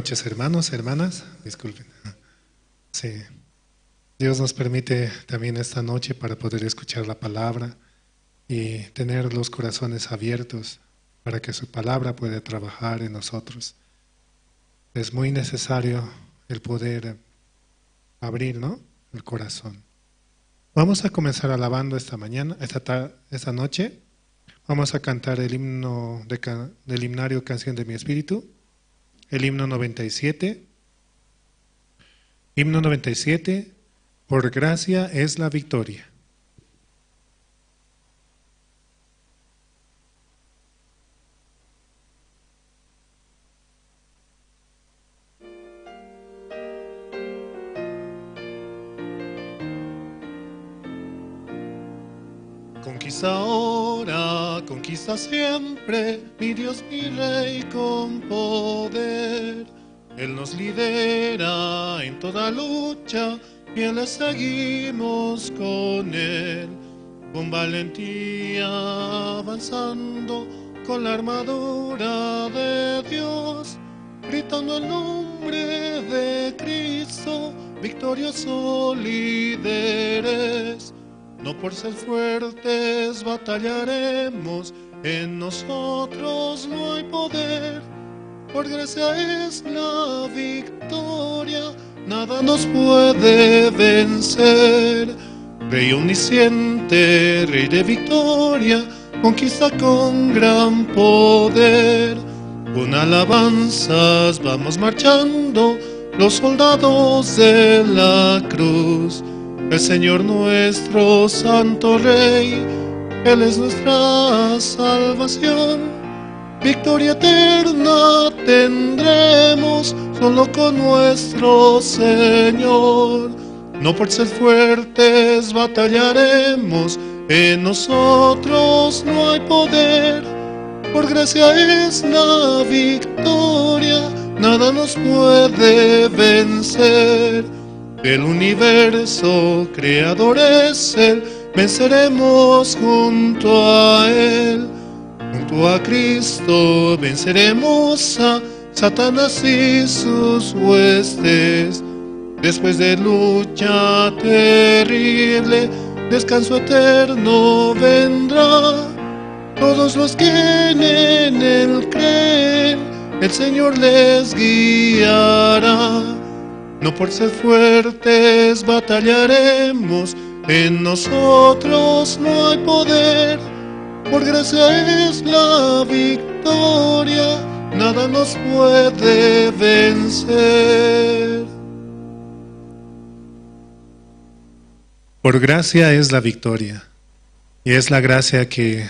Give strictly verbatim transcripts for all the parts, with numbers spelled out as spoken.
Muchos hermanos, hermanas, disculpen. Sí. Dios nos permite también esta noche para poder escuchar la palabra y tener los corazones abiertos para que su palabra pueda trabajar en nosotros. Es muy necesario el poder abrir, ¿no? El corazón. Vamos a comenzar alabando esta mañana, esta ta-, esta noche. Vamos a cantar el himno de ca-, del himnario Canción de mi Espíritu, el himno noventa y siete. Himno noventa y siete, Por gracia es la victoria. Conquista ahora, conquista siempre, mi Dios, mi Rey con poder. Él nos lidera en toda lucha, fieles seguimos con Él. Con valentía avanzando, con la armadura de Dios, gritando el nombre de Cristo, victorioso líderes. No por ser fuertes batallaremos, en nosotros no hay poder. Por gracia es la victoria, nada nos puede vencer. Rey omnisciente, Rey de victoria, conquista con gran poder. Con alabanzas vamos marchando, los soldados de la cruz. El Señor nuestro santo Rey, Él es nuestra salvación. Victoria eterna tendremos solo con nuestro Señor. No por ser fuertes batallaremos, en nosotros no hay poder. Por gracia es la victoria, nada nos puede vencer. El universo creador es Él, venceremos junto a Él. Junto a Cristo venceremos a Satanás y sus huestes. Después de lucha terrible, descanso eterno vendrá. Todos los que en Él creen, el Señor les guiará. No por ser fuertes batallaremos, en nosotros no hay poder. Por gracia es la victoria, nada nos puede vencer. Por gracia es la victoria, y es la gracia que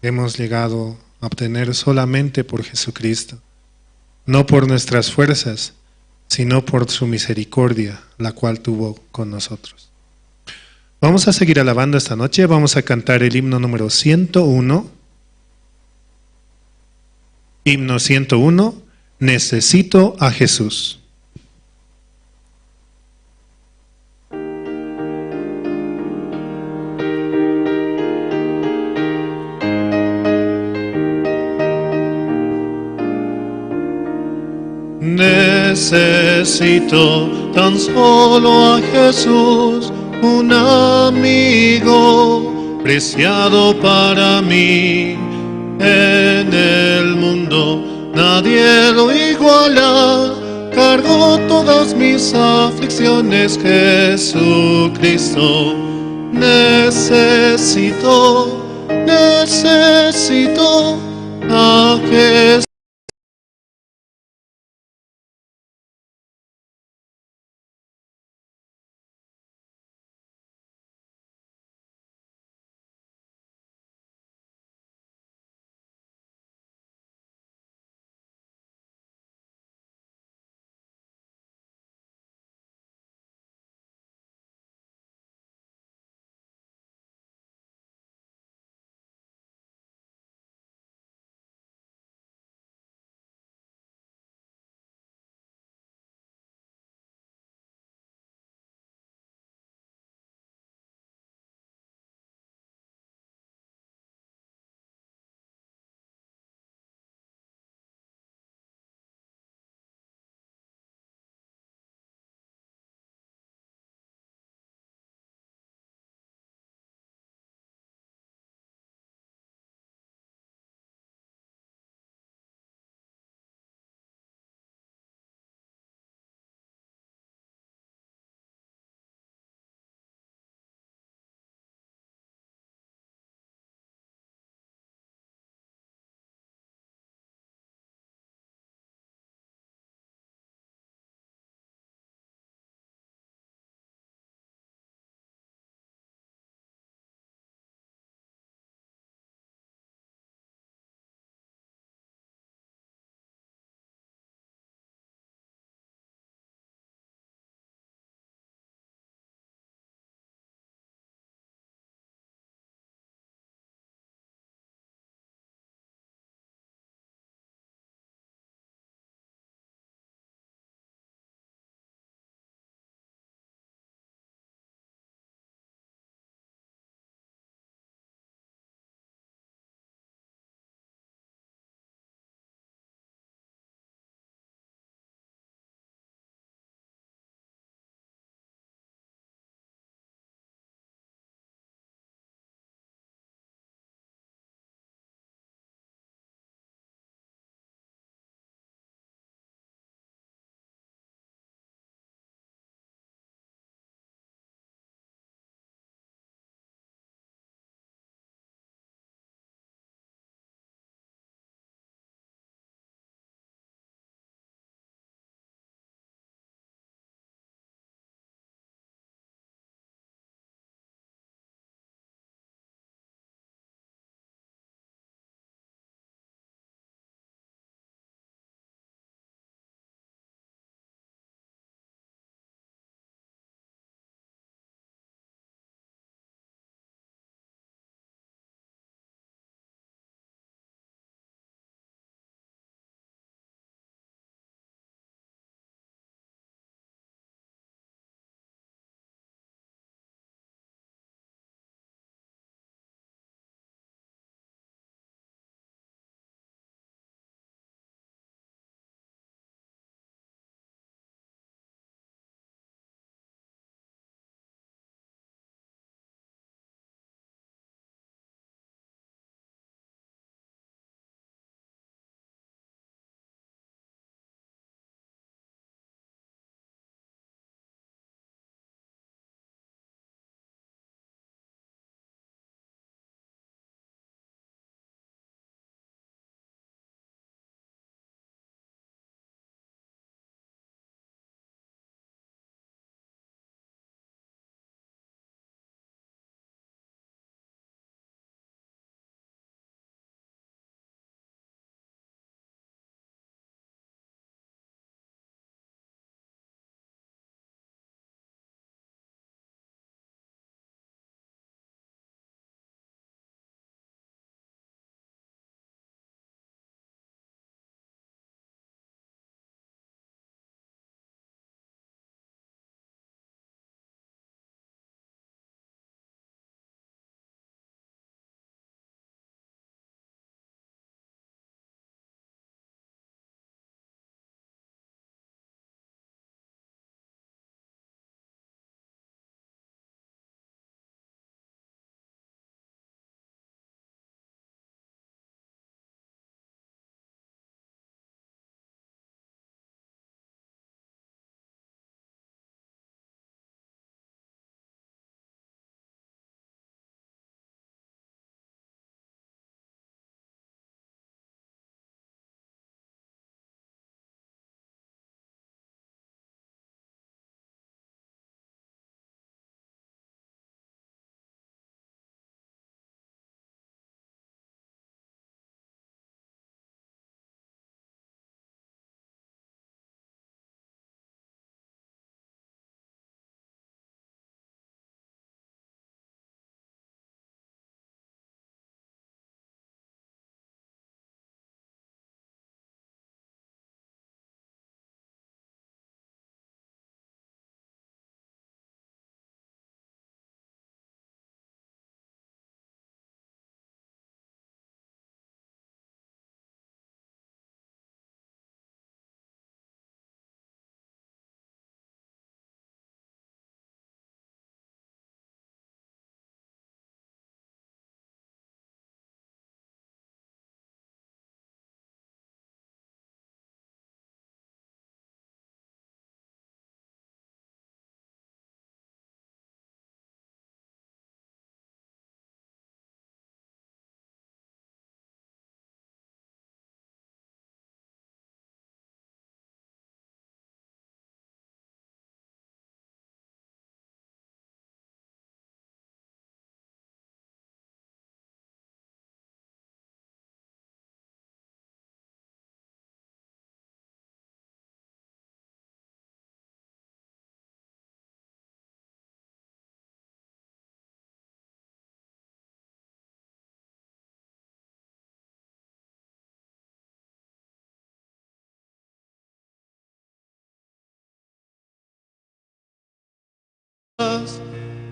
hemos llegado a obtener solamente por Jesucristo, no por nuestras fuerzas, sino por su misericordia, la cual tuvo con nosotros. Vamos a seguir alabando esta noche, vamos a cantar el himno número ciento uno. Himno ciento uno, Necesito a Jesús. Necesito tan solo a Jesús, un amigo preciado para mí. En el mundo nadie lo iguala, cargó todas mis aflicciones Jesucristo. Necesito, necesito a Jesús.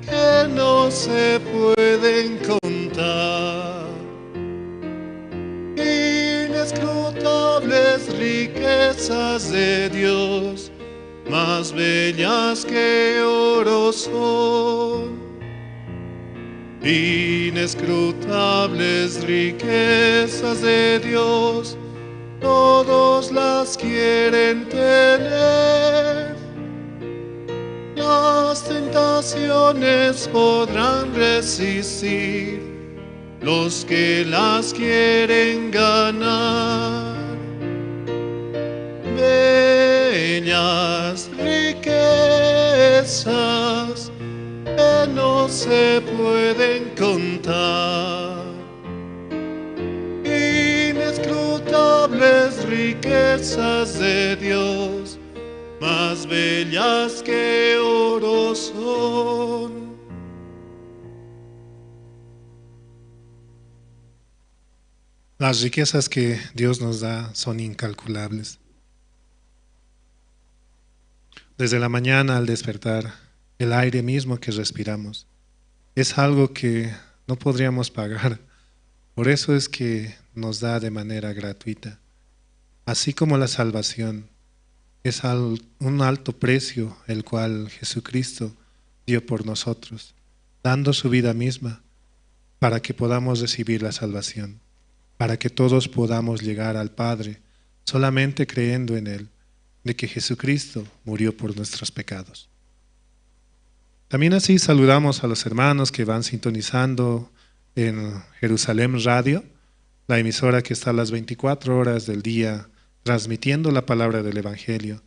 que no se pueden contar, inescrutables riquezas de Dios, más bellas que oro son, inescrutables riquezas de Dios, todos las quieren tener. Las tentaciones podrán resistir los que las quieren ganar. Bellas riquezas que no se pueden contar, inescrutables riquezas de Dios, más bellas que oro son. Las riquezas que Dios nos da son incalculables. Desde la mañana al despertar, el aire mismo que respiramos es algo que no podríamos pagar. Por eso es que nos da de manera gratuita. Así como la salvación es al- un alto precio el cual Jesucristo dio por nosotros, dando su vida misma para que podamos recibir la salvación, para que todos podamos llegar al Padre solamente creyendo en Él, de que Jesucristo murió por nuestros pecados. También así saludamos a los hermanos que van sintonizando en Jerusalén Radio, la emisora que está a las veinticuatro horas del día transmitiendo la palabra del Evangelio.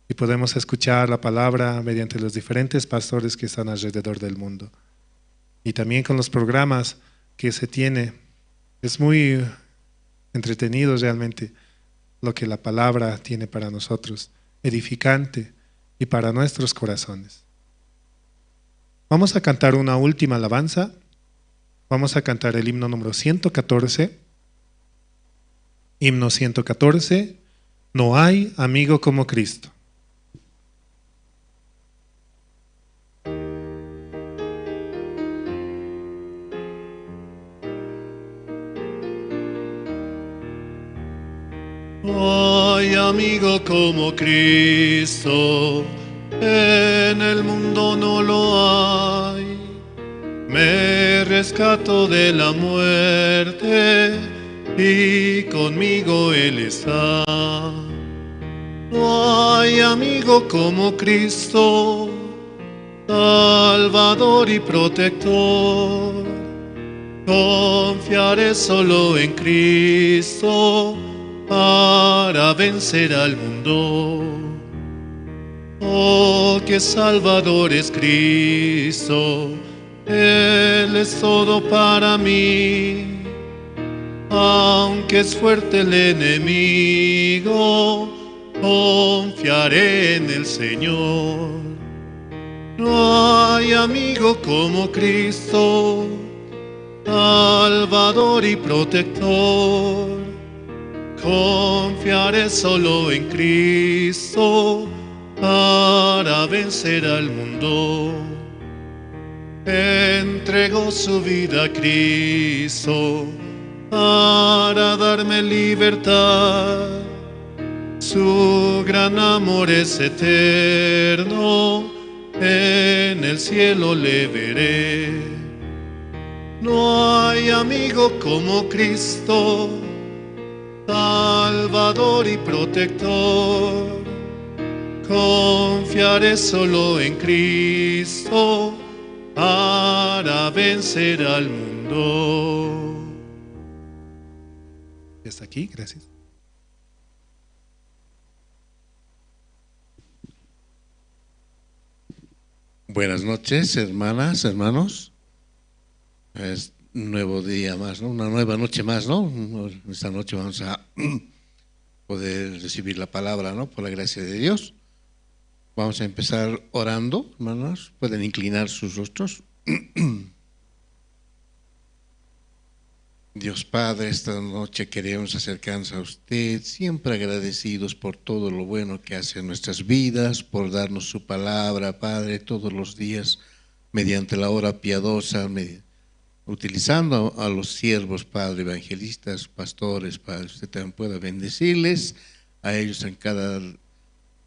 Y podemos escuchar la palabra mediante los diferentes pastores que están alrededor del mundo. Y también con los programas que se tiene. Es muy entretenido realmente lo que la palabra tiene para nosotros, edificante y para nuestros corazones. Vamos a cantar una última alabanza. Vamos a cantar el himno número ciento catorce. Himno ciento catorce. No hay amigo como Cristo. No hay amigo como Cristo, en el mundo no lo hay. Me rescató de la muerte y conmigo Él está. No hay amigo como Cristo, Salvador y protector. Confiaré solo en Cristo para vencer al mundo. Oh, qué Salvador es Cristo, Él es todo para mí. Aunque es fuerte el enemigo, confiaré en el Señor. No hay amigo como Cristo, Salvador y protector. Confiaré solo en Cristo para vencer al mundo. Entregó su vida a Cristo para darme libertad. Su gran amor es eterno, en el cielo le veré. No hay amigo como Cristo, Salvador y protector. Confiaré solo en Cristo para vencer al mundo. Hasta aquí, gracias. Buenas noches, hermanas, hermanos. Es un nuevo día más, ¿no? Una nueva noche más, ¿no? Esta noche vamos a poder recibir la palabra, ¿no? Por la gracia de Dios. Vamos a empezar orando, hermanos. Pueden inclinar sus rostros. Dios Padre, esta noche queremos acercarnos a usted, siempre agradecidos por todo lo bueno que hace en nuestras vidas, por darnos su palabra, Padre, todos los días. mediante la obra piadosa, me-, utilizando a, a los siervos, Padre, evangelistas, pastores, Padre, usted también pueda bendecirles, a ellos en cada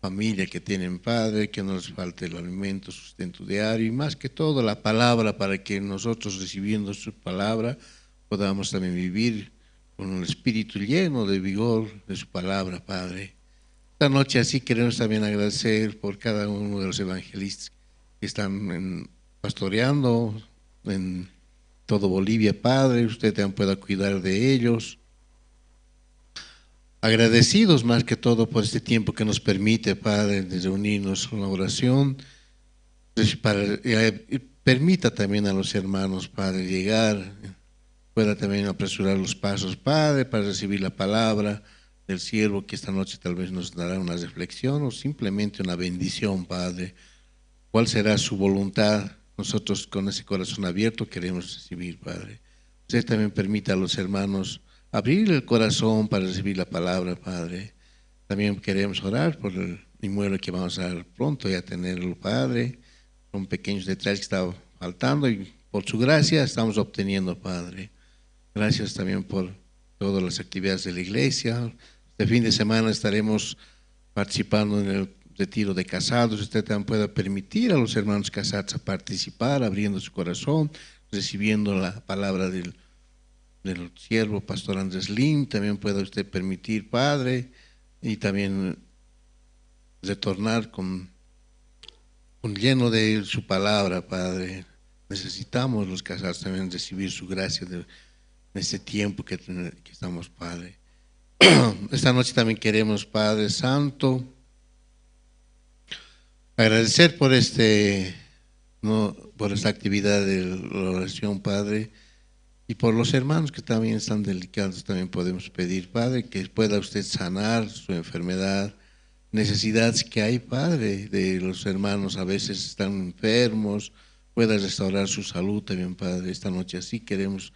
familia que tienen, Padre, que no les falte el alimento, sustento diario, y más que todo la palabra, para que nosotros recibiendo su palabra podamos también vivir con un espíritu lleno de vigor de su palabra, Padre. Esta noche así queremos también agradecer por cada uno de los evangelistas que están en, pastoreando en todo Bolivia, Padre. Usted también pueda cuidar de ellos. Agradecidos más que todo por este tiempo que nos permite, Padre, de reunirnos en la oración. Entonces, para, eh, permita también a los hermanos, Padre, llegar, pueda también apresurar los pasos, Padre, para recibir la palabra del siervo que esta noche tal vez nos dará una reflexión o simplemente una bendición, Padre. ¿Cuál será su voluntad? Nosotros con ese corazón abierto queremos recibir, Padre. Usted también permita a los hermanos abrir el corazón para recibir la palabra, Padre. También queremos orar por el inmueble que vamos a dar pronto y a tenerlo, Padre. Son pequeños detalles que estaba faltando y por su gracia estamos obteniendo, Padre. Gracias también por todas las actividades de la iglesia. Este fin de semana estaremos participando en el retiro de casados. Usted también pueda permitir a los hermanos casados a participar, abriendo su corazón, recibiendo la palabra del, del siervo pastor Andrés Lim. También pueda usted permitir, Padre, y también retornar con, con lleno de su palabra, Padre. Necesitamos los casados también recibir su gracia de, en este tiempo que, ten-, que estamos, Padre. Esta noche también queremos, Padre Santo, agradecer por este, no, por esta actividad de la oración, Padre, y por los hermanos que también están delicados, también podemos pedir, Padre, que pueda usted sanar su enfermedad, necesidades que hay, Padre, de los hermanos a veces están enfermos, pueda restaurar su salud también, Padre. Esta noche así queremos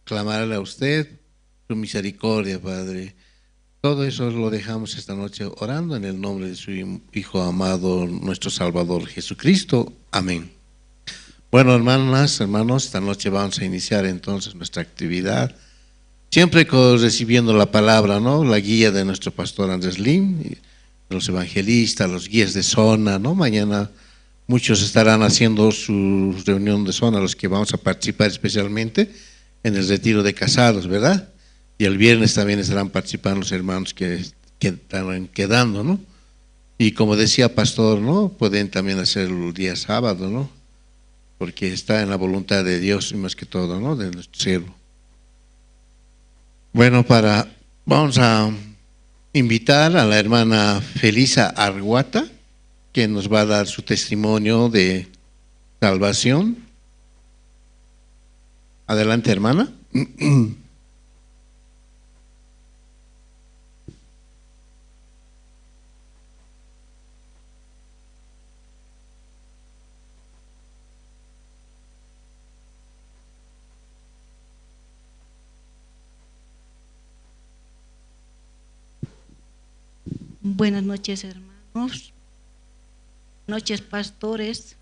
clamarle a usted su misericordia, Padre. Todo eso lo dejamos esta noche orando en el nombre de su Hijo amado, nuestro Salvador Jesucristo. Amén. Bueno, hermanas, hermanos, esta noche vamos a iniciar entonces nuestra actividad. Siempre co-, recibiendo la palabra, ¿no? La guía de nuestro pastor Andrés Lim, y los evangelistas, los guías de zona, ¿no? Mañana muchos estarán haciendo su reunión de zona, los que vamos a participar especialmente en el retiro de casados, ¿verdad? Y el viernes también estarán participando los hermanos que, que estarán quedando, ¿no? Y como decía pastor, ¿no? Pueden también hacerlo el día sábado, ¿no? Porque está en la voluntad de Dios y más que todo, ¿no? De nuestro cielo. Bueno, para, vamos a invitar a la hermana Felisa Arguata, que nos va a dar su testimonio de salvación. Adelante, hermana. Buenas noches, hermanos. Noches, pastores.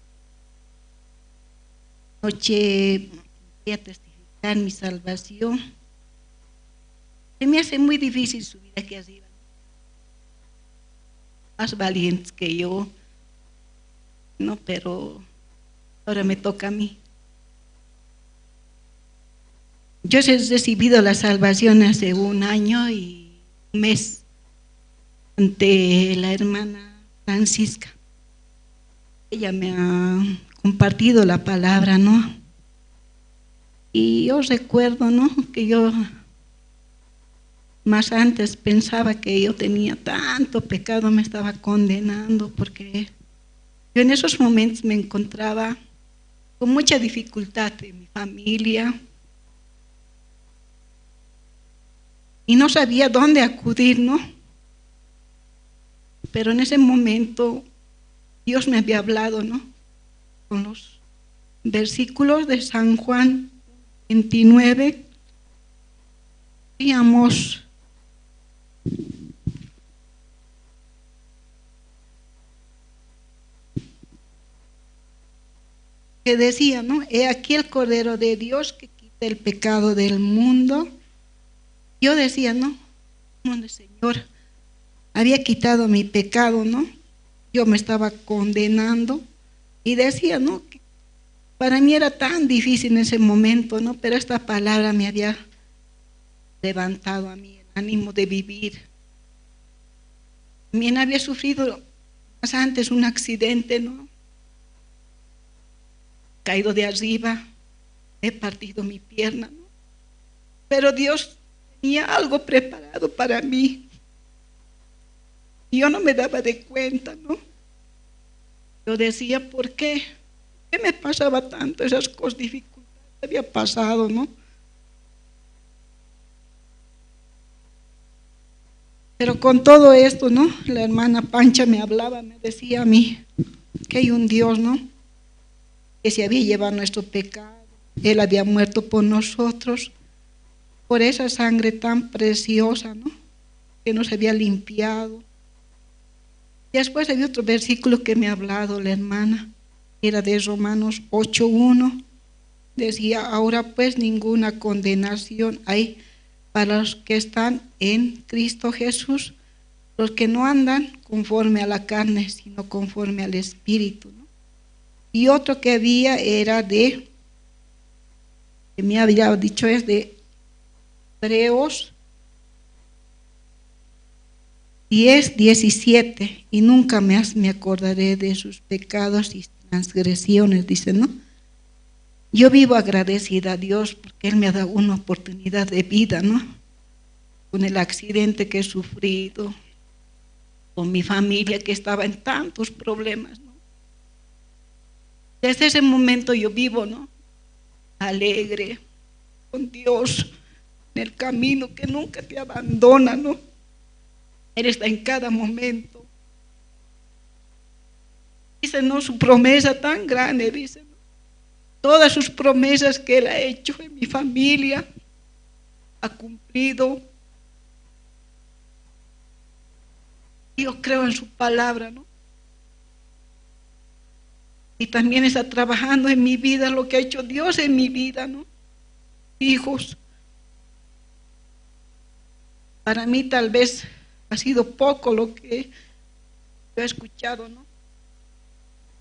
Noche, voy a testificar mi salvación. Se me hace muy difícil subir aquí arriba. Más valientes que yo, ¿no? Pero ahora me toca a mí. Yo he recibido la salvación hace un año y un mes ante la hermana Francisca. Ella me ha compartido la palabra, ¿no? Y yo recuerdo, ¿no? Que yo más antes pensaba que yo tenía tanto pecado, me estaba condenando, porque yo en esos momentos me encontraba con mucha dificultad en mi familia y no sabía dónde acudir, ¿no? Pero en ese momento Dios me había hablado, ¿no? Con los versículos de San Juan veintinueve, digamos, que decía, ¿no? He aquí el Cordero de Dios que quita el pecado del mundo. Yo decía, ¿no? Como el Señor había quitado mi pecado, ¿no? Yo me estaba condenando y decía, ¿no? Que para mí era tan difícil en ese momento, ¿no? Pero esta palabra me había levantado a mí el ánimo de vivir. También había sufrido más antes un accidente, ¿no? Caído de arriba, he partido mi pierna, ¿no? Pero Dios tenía algo preparado para mí. Yo no me daba de cuenta, ¿no? Yo decía, ¿por qué? ¿Qué me pasaba tanto esas cosas, dificultades que había pasado, ¿no? Pero con todo esto, ¿no? La hermana Pancha me hablaba, me decía a mí que hay un Dios, ¿no? Que se había llevado nuestro pecado, Él había muerto por nosotros, por esa sangre tan preciosa, ¿no? Que nos había limpiado. Después había otro versículo que me ha hablado la hermana, era de Romanos ocho uno. Decía, ahora pues ninguna condenación hay para los que están en Cristo Jesús, los que no andan conforme a la carne, sino conforme al Espíritu, ¿no? Y otro que había era de, que me había dicho es de Hebreos diez diecisiete, y nunca más me acordaré de sus pecados y transgresiones, dice, ¿no? Yo vivo agradecida a Dios porque Él me ha dado una oportunidad de vida, ¿no? Con el accidente que he sufrido, con mi familia que estaba en tantos problemas, ¿no? Desde ese momento yo vivo, ¿no? Alegre, con Dios, en el camino que nunca te abandona, ¿no? Él está en cada momento. Dice, ¿no? Su promesa tan grande, dice, ¿no? Todas sus promesas que Él ha hecho en mi familia, ha cumplido. Yo creo en su palabra, ¿no? Y también está trabajando en mi vida lo que ha hecho Dios en mi vida, ¿no? Hijos. Para mí tal vez ha sido poco lo que yo he escuchado, ¿no?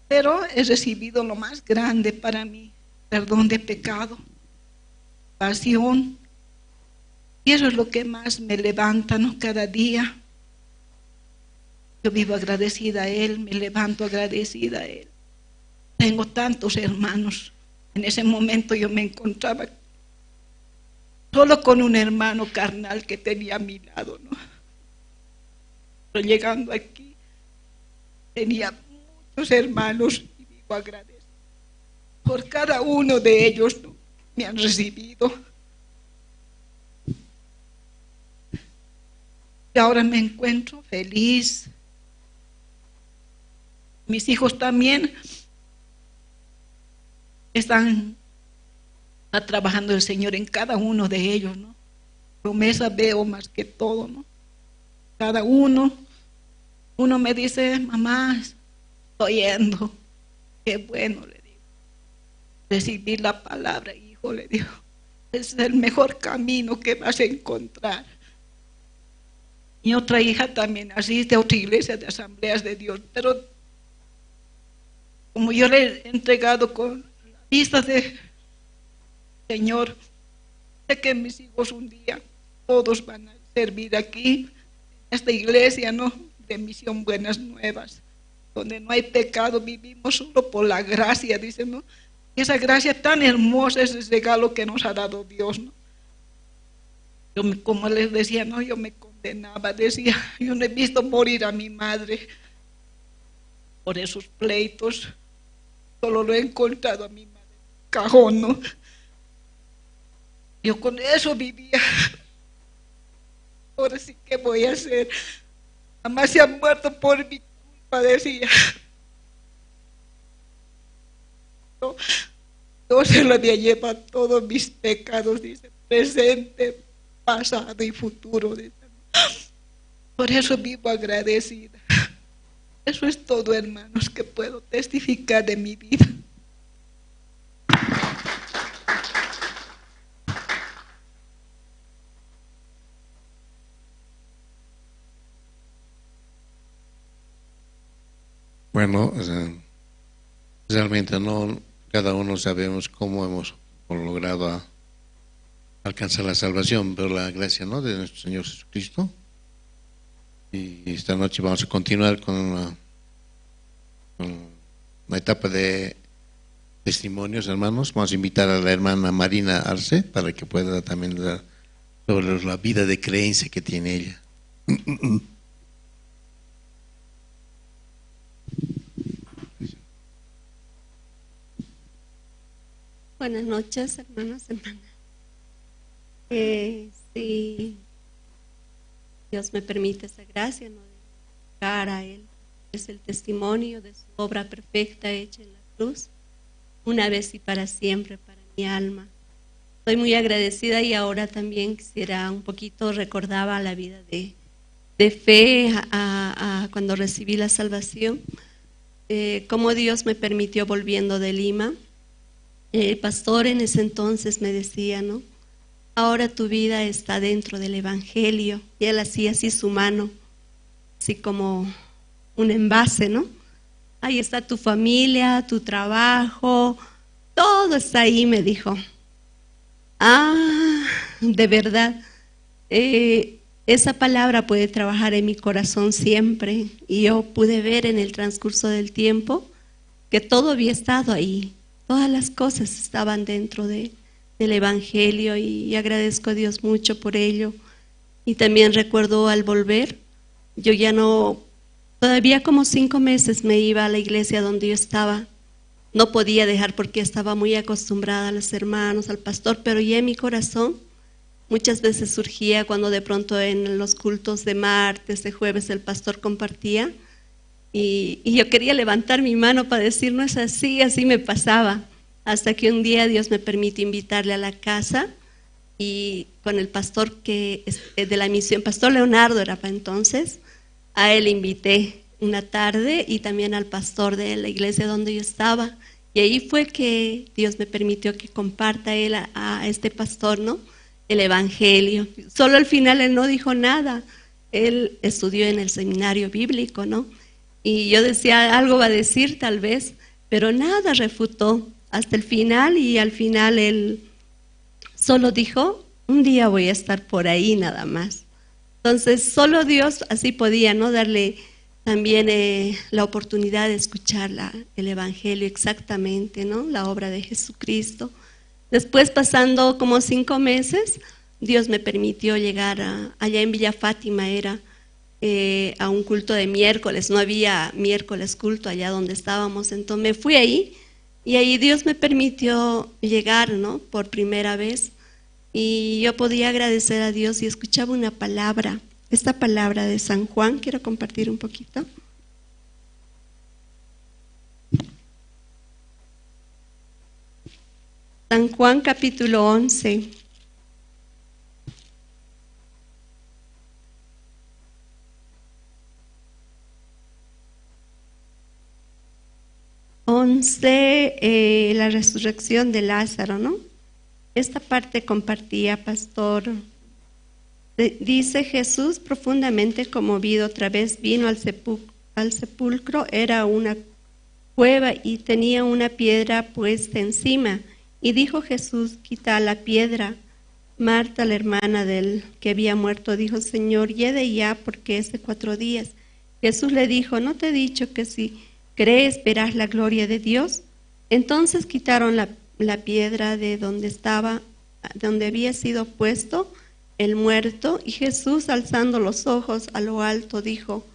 Pero he recibido lo más grande para mí, perdón de pecado, pasión. Y eso es lo que más me levanta, ¿no? Cada día. Yo vivo agradecida a Él, me levanto agradecida a Él. Tengo tantos hermanos. En ese momento yo me encontraba solo con un hermano carnal que tenía a mi lado, ¿no? Pero llegando aquí, tenía muchos hermanos y vivo agradecida por cada uno de ellos, ¿no? Me han recibido. Y ahora me encuentro feliz. Mis hijos también están, está trabajando el Señor en cada uno de ellos, ¿no? Promesa veo más que todo, ¿no? Cada uno, uno me dice, mamá, estoy yendo. Qué bueno, le digo. Recibir la palabra, hijo, le digo. Es el mejor camino que vas a encontrar. Mi otra hija también asiste a otra iglesia de Asambleas de Dios, pero como yo le he entregado con la vista de Señor, sé que mis hijos un día todos van a servir aquí, en esta iglesia, ¿no? De Misión Buenas Nuevas, donde no hay pecado, vivimos solo por la gracia, dice, ¿no? Y esa gracia tan hermosa, ese regalo que nos ha dado Dios, ¿no? Yo me, como les decía, no, yo me condenaba, decía, yo no he visto morir a mi madre por esos pleitos, solo lo he encontrado a mi madre en un cajón, ¿no? Yo con eso vivía. Ahora sí, ¿qué voy a hacer? Mamá se ha muerto por mi culpa, decía. Yo, yo se lo había llevado todos mis pecados, dice, presente, pasado y futuro, dice. Por eso vivo agradecida. Eso es todo, hermanos, que puedo testificar de mi vida. Bueno, o sea, realmente no, cada uno sabemos cómo hemos logrado a-, alcanzar la salvación, pero la gracia, ¿no?, de nuestro Señor Jesucristo. Y esta noche vamos a continuar con una, con una etapa de testimonios, hermanos. Vamos a invitar a la hermana Marina Arce para que pueda también dar sobre la vida de creencia que tiene ella. Buenas noches, hermanos, hermanas. Eh, sí, Dios me permite esa gracia, ¿no?, de cara a Él. Es el testimonio de su obra perfecta hecha en la cruz, una vez y para siempre, para mi alma. Estoy muy agradecida y ahora también quisiera un poquito, recordaba la vida de, de fe a, a, a cuando recibí la salvación, eh, cómo Dios me permitió volviendo de Lima. El pastor en ese entonces me decía, ¿no? "Ahora tu vida está dentro del evangelio". Y él hacía así su mano, así como un envase, ¿no? "Ahí está tu familia, tu trabajo, todo está ahí", me dijo. Ah, de verdad, eh, esa palabra puede trabajar en mi corazón siempre. Y yo pude ver en el transcurso del tiempo que todo había estado ahí. Todas las cosas estaban dentro de, del evangelio y, y agradezco a Dios mucho por ello. Y también recuerdo al volver, yo ya no, todavía como cinco meses me iba a la iglesia donde yo estaba. No podía dejar porque estaba muy acostumbrada a los hermanos, al pastor, pero ya en mi corazón muchas veces surgía cuando de pronto en los cultos de martes, de jueves, el pastor compartía y, y yo quería levantar mi mano para decir, "No es así", así me pasaba. Hasta que un día Dios me permitió invitarle a la casa y con el pastor que es, eh, de la misión, pastor Leonardo era para entonces, a él invité una tarde y también al pastor de la iglesia donde yo estaba. Y ahí fue que Dios me permitió que comparta él a, a este pastor, ¿no?, el evangelio. Solo al final él no dijo nada. Él estudió en el seminario bíblico, ¿no? Y yo decía, "Algo va a decir tal vez", pero nada refutó hasta el final y al final él solo dijo, "Un día voy a estar por ahí nada más". Entonces, solo Dios así podía, ¿no?, darle también, eh, la oportunidad de escuchar la, el evangelio exactamente, ¿no?, la obra de Jesucristo. Después, pasando como cinco meses, Dios me permitió llegar a, allá en Villa Fátima, era, eh, a un culto de miércoles, no había miércoles culto allá donde estábamos, entonces me fui ahí y ahí Dios me permitió llegar, ¿no?, por primera vez y yo podía agradecer a Dios y escuchaba una palabra, esta palabra de San Juan, quiero compartir un poquito. San Juan capítulo once. Once, eh, la resurrección de Lázaro, ¿no? Esta parte compartía, pastor. De-, dice: "Jesús, profundamente conmovido, otra vez vino al sepu-, al sepulcro. Era una cueva y tenía una piedra puesta encima. Y dijo Jesús: 'Quita la piedra'". Marta, la hermana del que había muerto, dijo: "Señor, ya de ya, porque es de cuatro días". Jesús le dijo: "¿No te he dicho que si crees verás la gloria de Dios?". Entonces quitaron la, la piedra de donde estaba, donde había sido puesto el muerto, y Jesús, alzando los ojos a lo alto, dijo: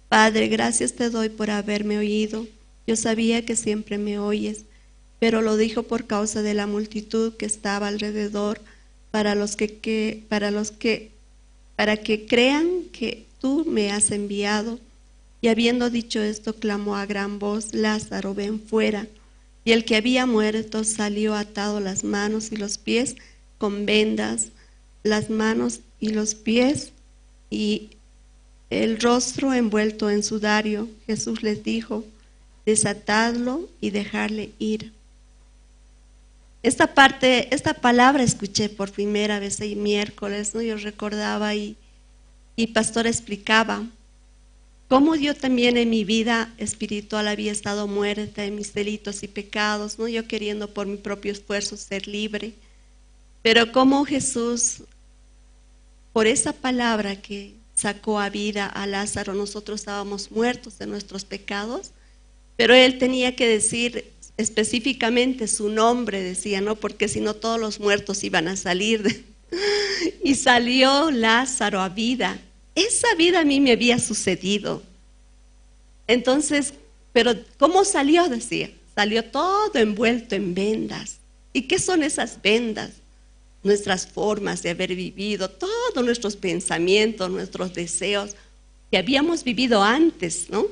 "Padre, gracias te doy por haberme oído. Yo sabía que siempre me oyes, pero lo dijo por causa de la multitud que estaba alrededor, para los que, que, para los que, para que crean que tú me has enviado". Y habiendo dicho esto, clamó a gran voz: "Lázaro, ven fuera". Y el que había muerto salió, atado las manos y los pies con vendas, las manos y los pies y el rostro envuelto en sudario. Jesús les dijo: "Desatadlo y dejarle ir". Esta parte, esta palabra escuché por primera vez el miércoles, ¿no? Yo recordaba y, y pastor explicaba cómo yo también en mi vida espiritual había estado muerta en mis delitos y pecados, ¿no? Yo queriendo por mi propio esfuerzo ser libre. Pero cómo Jesús, por esa palabra que sacó a vida a Lázaro, nosotros estábamos muertos de nuestros pecados, pero él tenía que decir específicamente su nombre, decía, ¿no? Porque si no todos los muertos iban a salir. De- y salió Lázaro a vida. Esa vida a mí me había sucedido. Entonces, pero ¿cómo salió? Decía, salió todo envuelto en vendas. ¿Y qué son esas vendas? Nuestras formas de haber vivido, todos nuestros pensamientos, nuestros deseos que habíamos vivido antes, ¿no?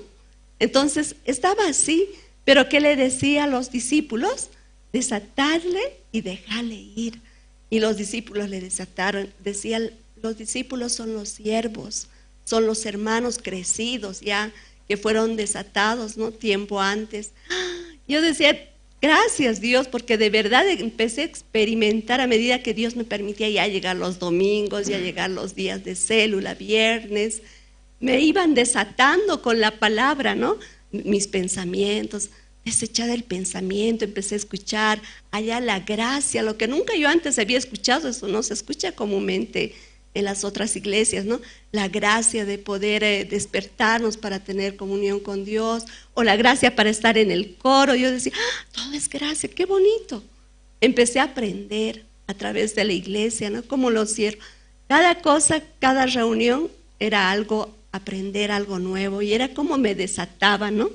Entonces, estaba así, pero ¿qué le decía a los discípulos? Desatarle y dejarle ir. Y los discípulos le desataron. Decía, los discípulos son los siervos, son los hermanos crecidos ya que fueron desatados, ¿no? Tiempo antes. Yo decía, gracias Dios, porque de verdad empecé a experimentar a medida que Dios me permitía ya llegar los domingos, ya llegar los días de célula, viernes. Me iban desatando con la palabra, ¿no? Mis pensamientos, desechar el pensamiento, empecé a escuchar allá la gracia, lo que nunca yo antes había escuchado, eso no se escucha comúnmente en las otras iglesias, ¿no? La gracia de poder eh, despertarnos para tener comunión con Dios, o la gracia para estar en el coro. Yo decía, "Ah, todo es gracia, qué bonito". Empecé a aprender a través de la iglesia, ¿no? Como lo cierro. Cada cosa, cada reunión era algo, aprender algo nuevo, y era como me desataba, ¿no?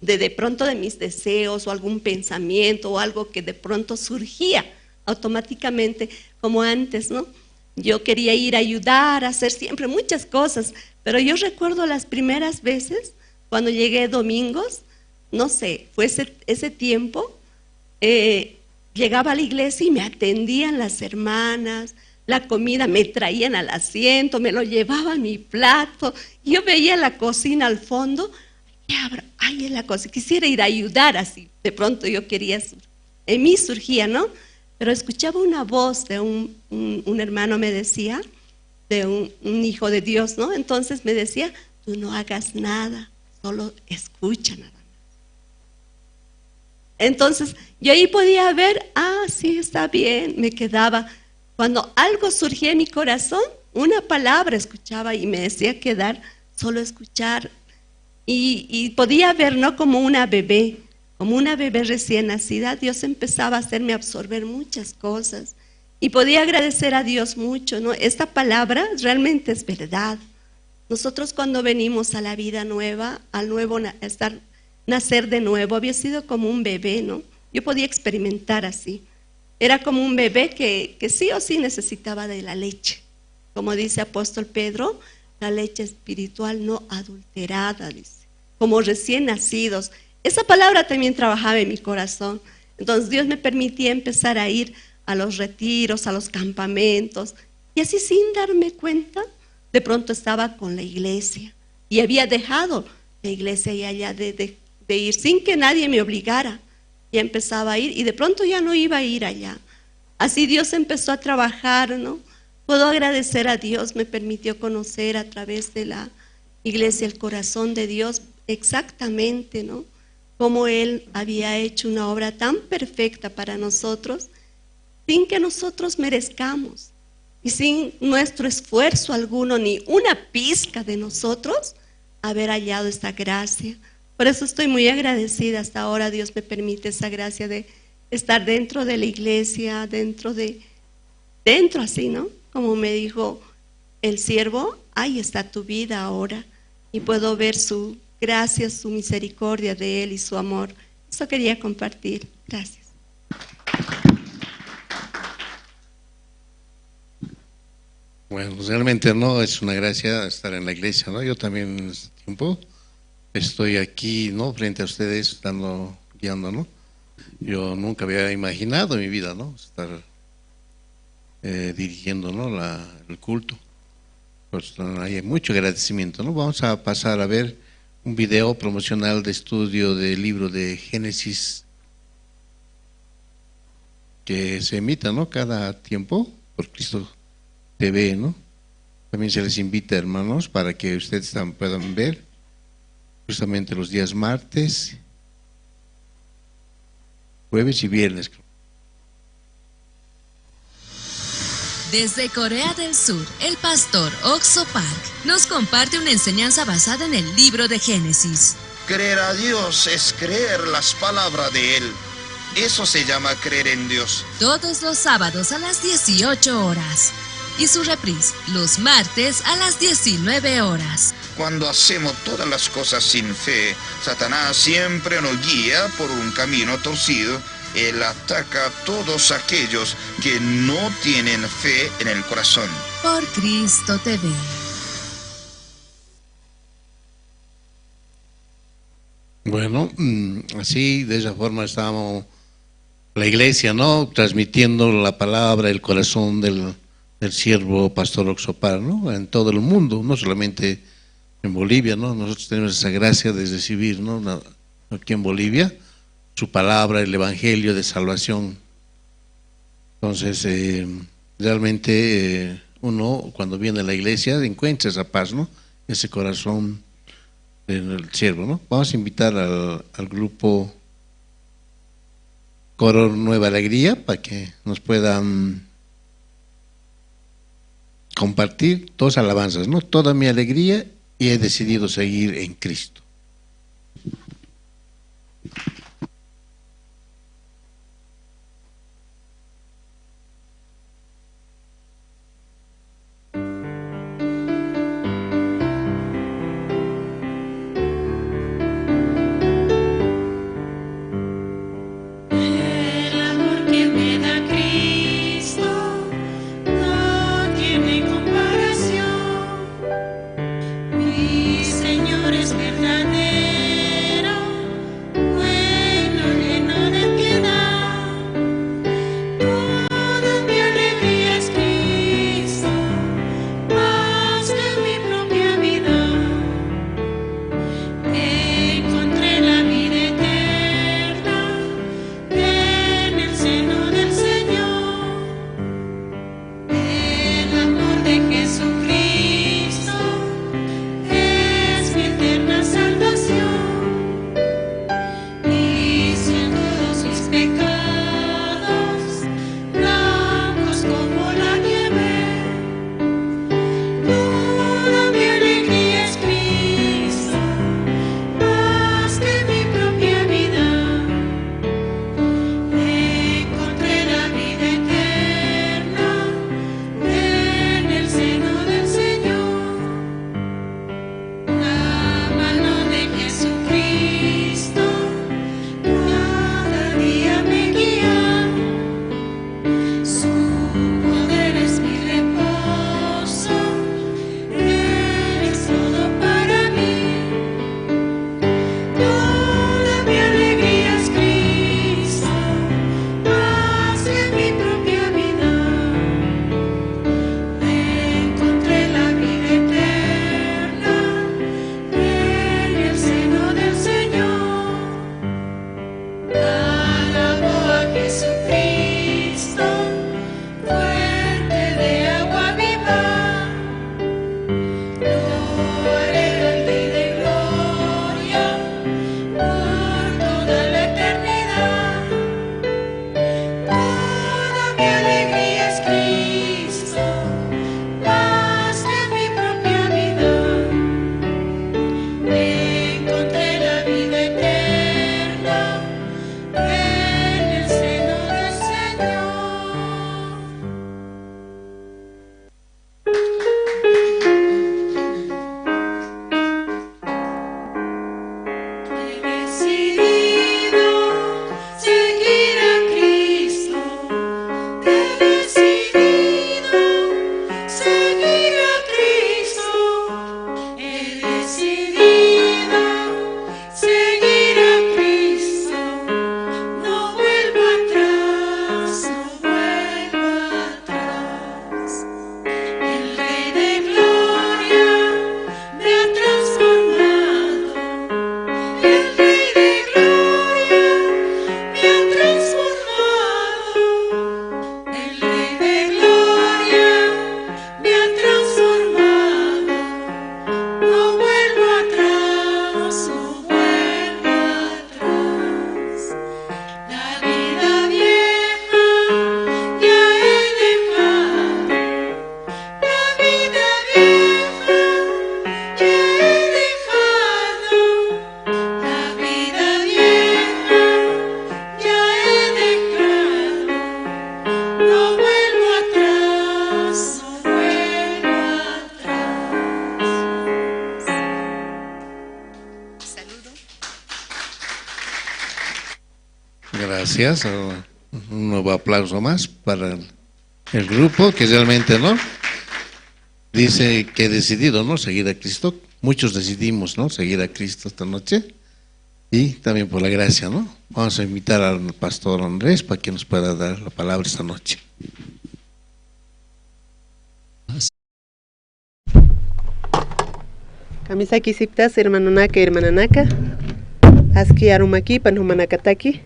De, de pronto de mis deseos o algún pensamiento o algo que de pronto surgía automáticamente, como antes, ¿no? Yo quería ir a ayudar, a hacer siempre muchas cosas, pero yo recuerdo las primeras veces cuando llegué domingos, no sé, fue ese, ese tiempo, eh, llegaba a la iglesia y me atendían las hermanas, la comida me traían al asiento, me lo llevaban mi plato, yo veía la cocina al fondo, ¿qué habrá? Ay, en la cocina, quisiera ir a ayudar así, de pronto yo quería, en mí surgía, ¿no? Pero escuchaba una voz de un, un, un hermano me decía, de un, un hijo de Dios, ¿no? Entonces me decía, tú no hagas nada, solo escucha nada más. Entonces yo ahí podía ver, ah, sí, está bien, me quedaba. Cuando algo surgía en mi corazón, una palabra escuchaba y me decía quedar, solo escuchar. Y, y podía ver, ¿no? Como una bebé, como una bebé recién nacida, Dios empezaba a hacerme absorber muchas cosas. Y podía agradecer a Dios mucho, ¿no? Esta palabra realmente es verdad. Nosotros cuando venimos a la vida nueva, al nuevo na- estar, nacer de nuevo, había sido como un bebé, ¿no? Yo podía experimentar así. Era como un bebé que, que sí o sí necesitaba de la leche. Como dice apóstol Pedro, la leche espiritual no adulterada, dice, como recién nacidos. Esa palabra también trabajaba en mi corazón. Entonces Dios me permitía empezar a ir a los retiros, a los campamentos. Y así sin darme cuenta, de pronto estaba con la iglesia. Y había dejado la iglesia y allá de, de- de ir sin que nadie me obligara. Ya empezaba a ir y de pronto ya no iba a ir allá. Así Dios empezó a trabajar, ¿no? Puedo agradecer a Dios, me permitió conocer a través de la iglesia el corazón de Dios exactamente, ¿no? Cómo Él había hecho una obra tan perfecta para nosotros, sin que nosotros merezcamos y sin nuestro esfuerzo alguno, ni una pizca de nosotros, haber hallado esta gracia. Por eso estoy muy agradecida hasta ahora. Dios me permite esa gracia de estar dentro de la iglesia, dentro de, dentro así, ¿no? Como me dijo el siervo, ahí está tu vida ahora. Y puedo ver su gracia, su misericordia de Él y su amor. Eso quería compartir. Gracias. Bueno, realmente no es una gracia estar en la iglesia, ¿no? Yo también en este tiempo estoy aquí, ¿no? Frente a ustedes, dando, guiando, ¿no? Yo nunca había imaginado en mi vida, ¿no? Estar eh, dirigiendo, ¿no? La, el culto. Pues hay mucho agradecimiento, ¿no? Vamos a pasar a ver un video promocional de estudio del libro de Génesis que se emita, ¿no? Cada tiempo por Cristo T V, ¿no? También se les invita, hermanos, para que ustedes tam- puedan ver. justamente los días martes, jueves y viernes. Desde Corea del Sur, el pastor Oxo Park nos comparte una enseñanza basada en el libro de Génesis. Creer a Dios es creer las palabras de Él. Eso se llama creer en Dios. Todos los sábados a las dieciocho horas. Y su reprise, los martes a las diecinueve horas. Cuando hacemos todas las cosas sin fe, Satanás siempre nos guía por un camino torcido. Él ataca a todos aquellos que no tienen fe en el corazón. Por Cristo T V. Bueno, mm, así, de esa forma estamos, la iglesia, ¿no? Transmitiendo la palabra, el corazón del, del siervo pastor Oxo Park, ¿no? En todo el mundo, no solamente en Bolivia, ¿no? Nosotros tenemos esa gracia de recibir, ¿no? La- aquí en Bolivia, su palabra, el evangelio de salvación. Entonces, eh, realmente, eh, uno cuando viene a la iglesia encuentra esa paz, ¿no? Ese corazón del siervo, ¿no? Vamos a invitar al, al grupo Coro Nueva Alegría para que nos puedan compartir dos alabanzas, ¿no? Toda mi alegría y he decidido seguir en Cristo. El amor que me da Cristo no tiene comparación. Mi Señor es verdadero, Gracias. Un nuevo aplauso más para el grupo que realmente, ¿no? Dice que decidido, ¿no? Seguir a Cristo. Muchos decidimos, ¿no? Seguir a Cristo esta noche. Y también por la gracia, ¿no? Vamos a invitar al pastor Andrés para que nos pueda dar la palabra esta noche. Kamisakisiptas, hermanonaka, hermananaka. Aski arumakipan jumanakataki.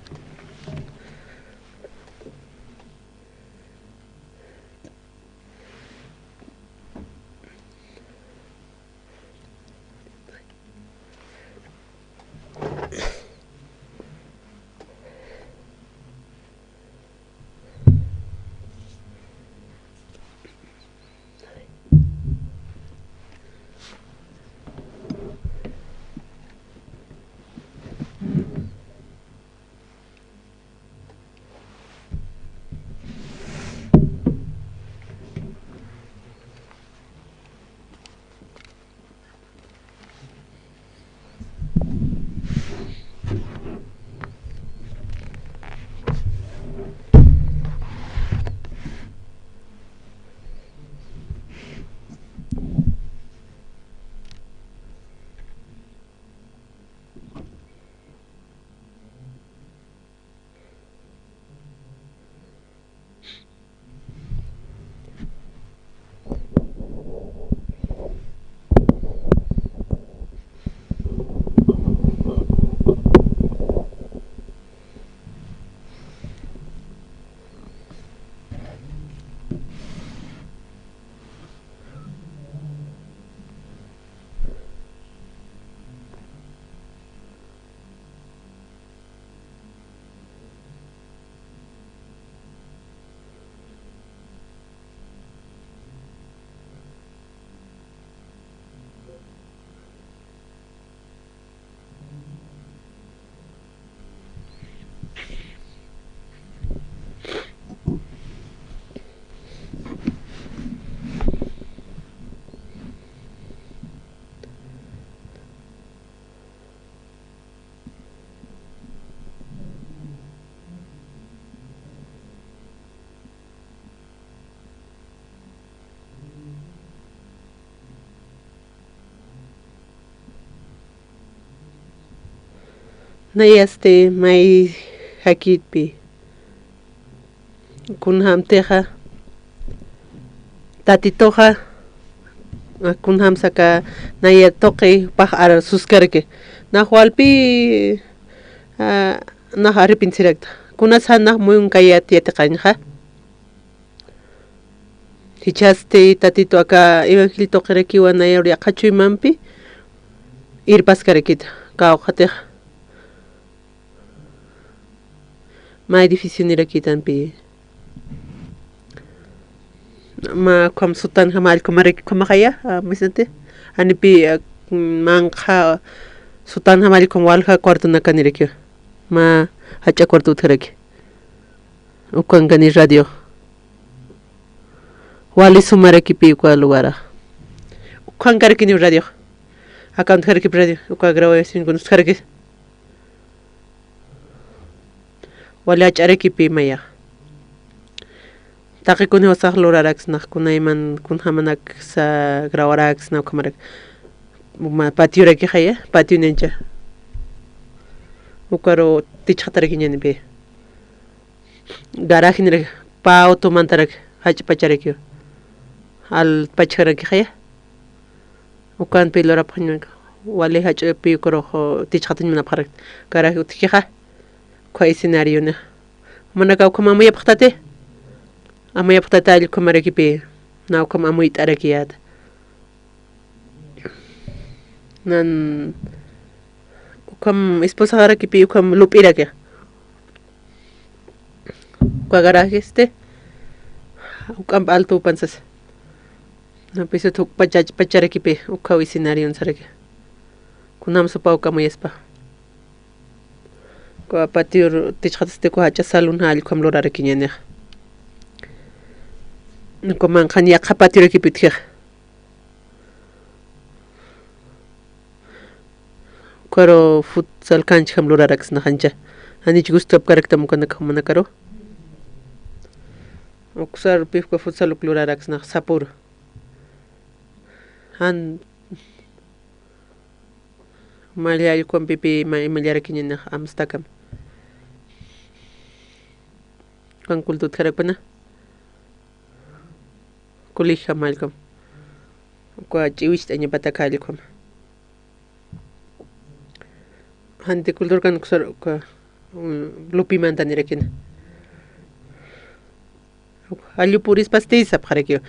Nayasti may jakitpi. Kunjamtixa Tatituxa, a, kunjamsa aka naya tuqi pax ara suskarki. Nax walpi, a, nax arrepentisirakta. Kunas jan nax muyunkayät yatiqañxa. Jichhasti Tatitu aka evangelio tuqirakiwa naya ur yaqha chuymampi irpaskarakita, kawkhatix. Mä edificio nirakitampi. Mä ukham sutanjam allkumaraki ukhamaxaya, a, misnati. Janipi, a, manqha sutanjam allkum walja cuartonaka nirakiwa. Mä jach'a cuarto utjaraki. Ukankani radio. Wali sumarakipi uka lugarax. Ukankarakini radio. Akan utjarakipi radio. Uka grabación kun utjaraki. Wali jach'arakipi maya. Taqikuni usax luraraksna, kunayman kunjamanaksa grabaraksna ukhamarak. Mä patiorakixaya, patio nincha. Ukaru tichxatarakiñanipi. Garaje nirak, pä auto mantarak, jach'pacharakiw. Alpachjarakixaya. Ukanpi lurapxañanaka. Wali jach'api ukarux tichxatañ munapxarak. Garaje utjkixa. Uka escenarionixa. Jumanaka ukham amuyapxtati. Amuyapxtati allkumarakipi. Na ukham amuyt'arakiyäta. Nan ukham esposaxarakipi ukham lup'iraki. Uka garaje este. Ukham alto upan sasa. Na pisut uk pachach pacharakipi ukhaw escenarion saraki. Kunam supa uka amuyaspa. Uka patio tichxatasti uka jach'a salón jall ukham lurarakiñanix. Uka manqhan yaqha patiorakipi utjix. Ukaru futsal canchajam luraraksna jancha. Anich gustapkaraktam ukanaka jumanakaru. Uksar pipka futsal uk luraraksnax sapur. Jan mallallkuwan pipi ima, imallarakiñanix amstakam. Kan kultutkarakpana. Kulija mallkam. Uka ch'iwicht'añapataka allkam. Janti kulturkan kusar uka, mm, lupimantanirakin. Allu purispasti sapxarakiw.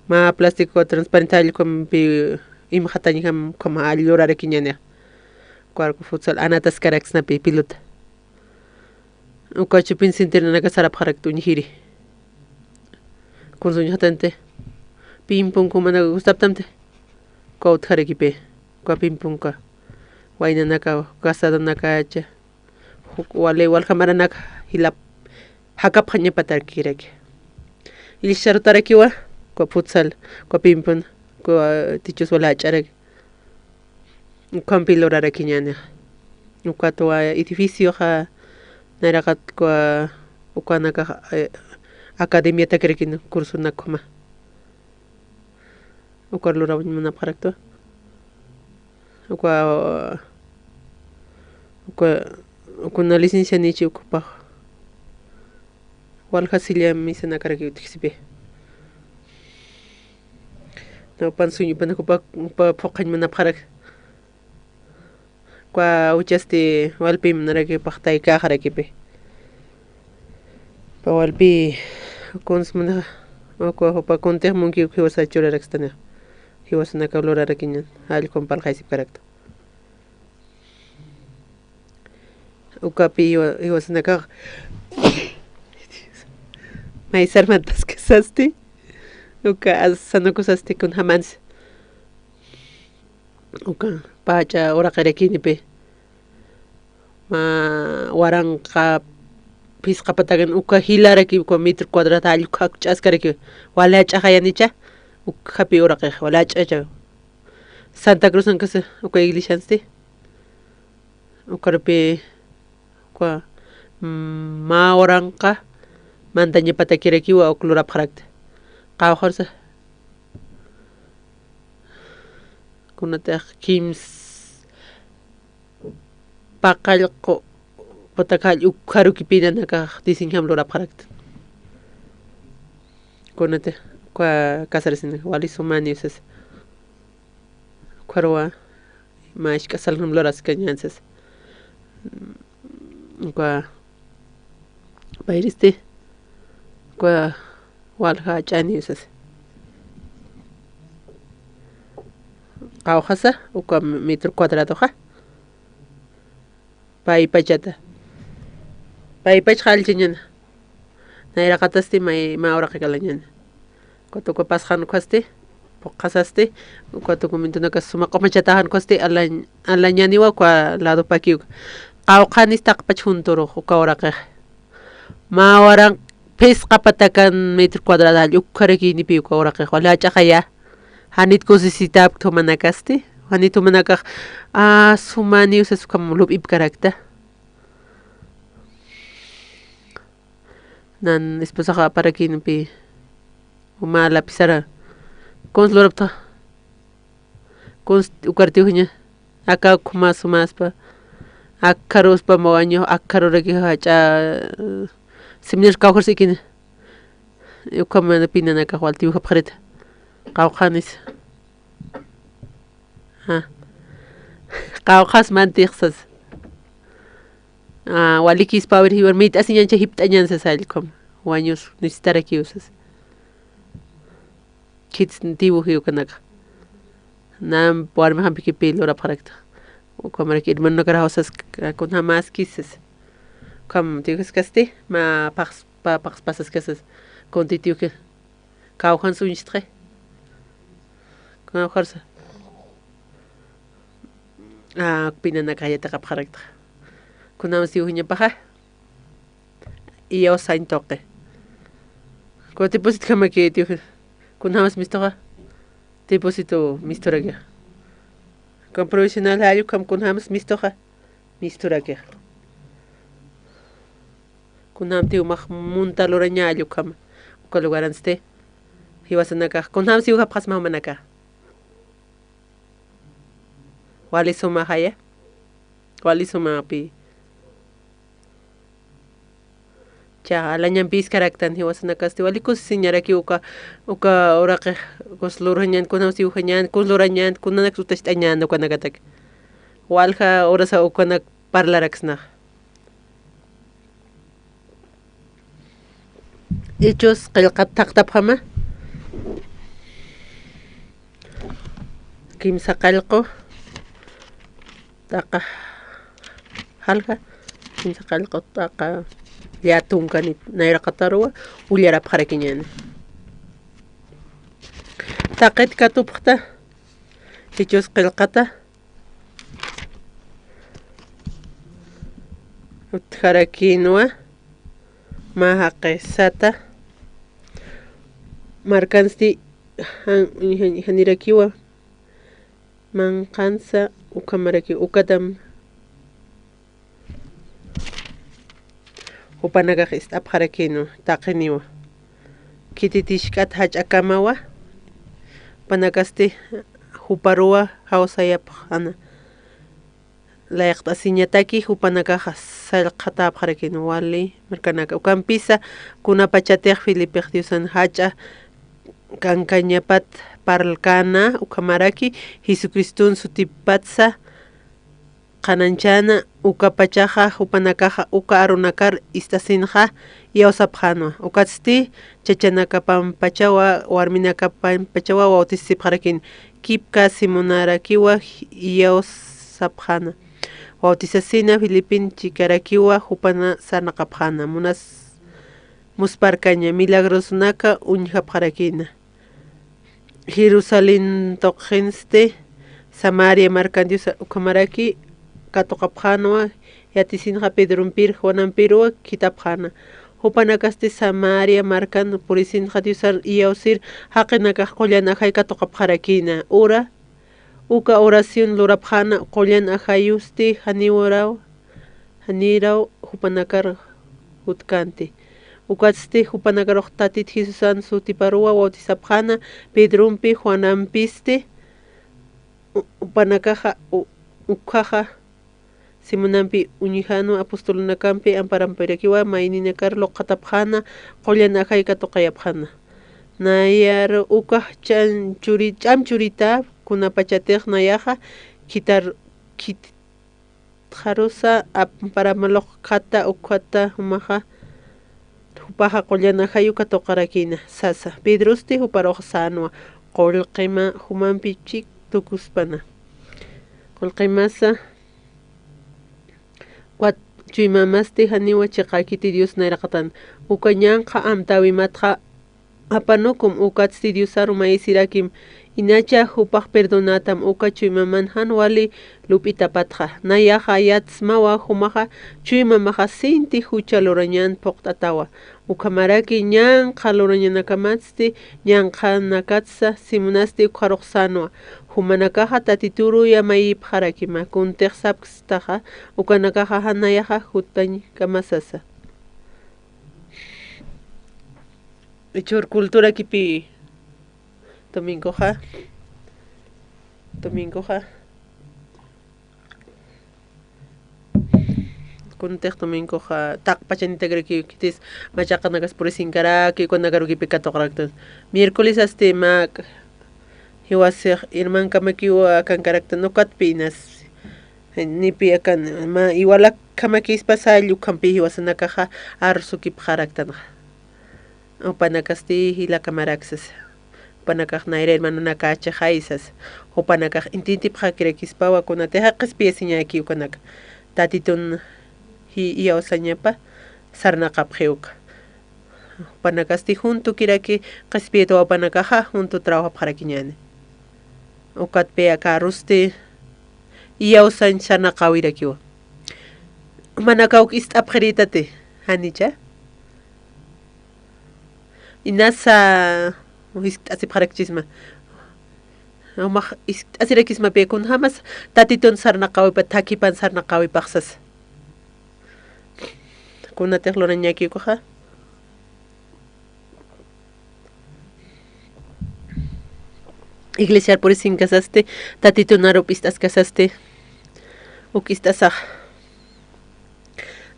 Mä plástico transparente allkumpi imxatañjam ukhama allu lurarakiñanix. Cuarco futsal anataskaraksnapi pelota. Uka chupin sintirinaka sarapxarakta uñjiri. Kunsuñjatanti. Ping pong jumanaka gustaptamti. Uka utjarakipi. Uka ping pongka. Waynanaka, casadonakacha. Juk wali walja maranaka jilap jakapxañapatakiraki. Illisarutarakiwa, uka futsal, uka ping pong, uka tichus wali jach'araki. Ukhampi lurarakiñäni. Ukatwa edificioxa, nayraqat uka, ukanakax, eh, academiatakirakini cursonak ukhama. Ukar lurawañ munapxarakta. Uka, uka, uka una licencia nichi ukapax. Walja silla misanakarakiw utjkisipi. Upan suñupan upa, upa phuqhañ munapxarak. Uka uchasti walpi munarakipax taykäxarakipi. Upa walpi kuns muna, uka upa kuntix munki uk jiwasa churarakstani. Jiwasanakaw lurarakiñan, allqum parlxaysipkarakta. Ukapi jiwa, jiwasanakax maysarmantaskasasti, uka as-, sanukusasti kunjamansi. Uka pach'a uraqirakinipi. Mä waranqa phisqa patakan uka jilaraki uka metro cuadrado allqu jakch'askaraki. Wali jach'axayanicha, ukhapi uraqix, wali jach'acha. Santa Cruzan kasa uka iglesiansti. Ukarupi uka, mm, mä waranqa mantañapatakirakiwa uk lurapxarakta. Qawqharsa. Kunatix kims paqallqu patakall ukharukipi nanakax diseñam lurapxarakta. Kunatix uka casarasinak wali sumani usas. Ukharuwa mä isk'a salnum luraskañän sas. Uka payristi, uka walja jach'ani usas. Qawqhasa, uka metro cuadradoxa. Paypachata. Paypachxa allchañäna. Nayraqatasti may, mä uraqi kalañäna. Uka tuku pasxan ukhasti, phuqhasasti, uka tuku mintunaka suma q'umachataxan ukhasti, alañ-, alañäniwa uka ladopakiw. Qawqhanis taqpach junturux uka uraqix. Mä waranq phisqa patakan metro cuadrado jall ukharakinipi uka uraqix, wali jach'axaya. Janit kusisitapkta jumanakasti, janit jumanakax, ah, sumani usas ukham lup'ipkarakta. Nan esposaxa aparakinpi, uma lapisara. Kuns lurapta. Kuns ukartiw jiña. Aka ukhama sumaspa. Akharuspa mawaño, akharuraki jach'a. Siminar kawkharsikini. Ukhamana pinanakax waltiw japxarita. Qawqhanis. Ja. Qawqhas mantix sas. Ah, walikispa, a ver, jiwar mit'asiñancha jipt'añan sas allqum. Wañus necesitarakiw sas. Khits tiwujiw kanaka. Nam warmi jampikipi lurapxarakta. Ukhamaraki hermanonakaraw sas, kunjamaskis sas. Ukham tiwjiskasti, mä paqspa, paqspasaskasas. Kuntitiwji. Kawkhan suñstxi. Kawkharsa. Ah, pinanaka yatiqapxarakta. Kunjams tiwjiñapaxa. Iyaw sañ tuqi. Kuwa depositkamaki tiwji. Kunjams mistuxa. Depósito misturaki. Kuwa profesional jall ukham kunjams mistuxa. Misturaki. Kunjamti umax munta luraña allukama. Uka lugaransti. Jiwasanakax. Kunjamsi ujapxasma jumanakax. Wali sumaxaya. Wali sumapi. Cha, alañampi iskaraktan jiwasanakasti wali kusisiñaraki uka, uka uraqix kus lurañan, kunjamsi ujañan, kun lurañan, kunanak sutacht'añan ukanakatak. Walja urasa ukanak parlaraksnax. Hechos qillqat thaqtapxama. Kimsa qallqu. Taqa jalja. Kimsa qallqu taqa llätunkanit nayraqataruwa ullarapxarakiñäni. Taqit katupxta. Hechos qillqata. Utjarakïnwa, mä jaqisata, markansti jan-, jan-, janirakiwa, manqhansa ukhamaraki, ukatam jupanakax ist'apxarakïnwa, taqiniwa. Khititisk'at jach'akamawa, jupanakasti juparuwa jawsayapxäna. Layqt'asiñataki jupanakaxa sallqatäpxarakïn wali markanaka. Ukampisa kunapachatix Felipix Diosan jach'a kankañapat parlkäna, ukhamaraki Jesucriston sutipatsa qhanañchäna, ukapachaxa jupanakaxa uka arunakar ist'asinxa iyawsapxänwa. Ukatsti chachanakapampachawa, warminakapampachawa bautisasipxarakïn. Kipka Simonarakiwa iyawsapxäna. Bautisasina Felipin chikarakiwa jupana sarnaqapxäna. Munas musparkaña milagrosnaka uñjapxarakïna. Jerusalén tuqinsti Samaria markan Dios ukhamaraki katuqapxänwa, yatisinxa Pedrompir Juanampirwa khitapxäna. Jupanakasti Samaria markan purisinxa Diosar iyawsir jaqinakax qullan ajay katuqapxarakïna. Ura, uka oración lurapxäna, qullan ajayusti janiwraw, janiraw jupanakar jutkänti. Ukatsti jupanakarux Tatit Jesusan sutiparuwa bautisapxäna, Pedrompi, Juanampisti, u-, jupanakaxa, u-, ukhaxa, Simonampi uñjänwa, apostolunakampi amparampirakiwa mayninakar luqatapxäna, qullan ajay katuqayapxäna. Nayar ukax ch'am churi-, ch'am churita, kunapachatix nayaxa, khitar-, khit-, Txarusa amparamalux khata ukhata jumaxa, jupaxa qullan ajayu katuqarakïna, sasa. Pedrosti juparux sänwa, qullqima jumampi chik tukuspana. Qullqimasa, ukat chuymamasti janiwa chiqäkiti Dios nayraqatan, uka ñanqha amtäwimatxa, apanukum, ukatsti Diosaru mayisirakim, inacha jupax perdonätam, uka chuymaman jan wali lup'itapatxa. Nayaxa yatsmawa jumaxa, chuymamaxa sinti jucha lurañan phuqt'atawa. Ukhamaraki ñanqha lurañanakamatsti, ñanqhanakatsa, Simonasti ukxarux sänwa. Jumanakaxa Tatituruya mayipxarakima, kuntix sapkstaxa, ukanakaxa jan nayaxa jutañkama sasa. Ichhur culturakipi domingoxa, domingoxa, kuntix domingoxa, taqpachanitakaraki, khitis machaqanakas purisinkaraki, ukanakarukipi katuqaraktan. Miércoles asti mä jiwasix irmankamakiw akankaraktan, ukatpi inas. Nipi akan, mä iwalakhamakispa sall ukhampi jiwasanakaxa arsukipxaraktanxa. Jupanakasti jilakamarak sasa. Jupanakax nayra hermanonakachi jay sasa. Jupanakax intintipxakirakispawa kunatixa qhispiyasiñäki ukanaka. Tatitun ji-, iyawsañapa sarnaqapxi uka. Jupanakasti juntukiraki qhispiyat wawpanakaxa juntu trabajapxarakiñäni. Ukatpi aka arusti iyawsañ sarnaqäwirakiwa. Jumanakaw ist'apxiritati, janicha. Inasa jiskt'asipxarakchisma. Jumax jiskt'asirakismapi kunjamas Tatitun sarnaqäwipa, thakhipan sarnaqäwipax sasa. Kunatix lurañäki ukaxa. Iglesiar purisin kasasti, Tatitun arup ist'as kasasti, uk ist'asax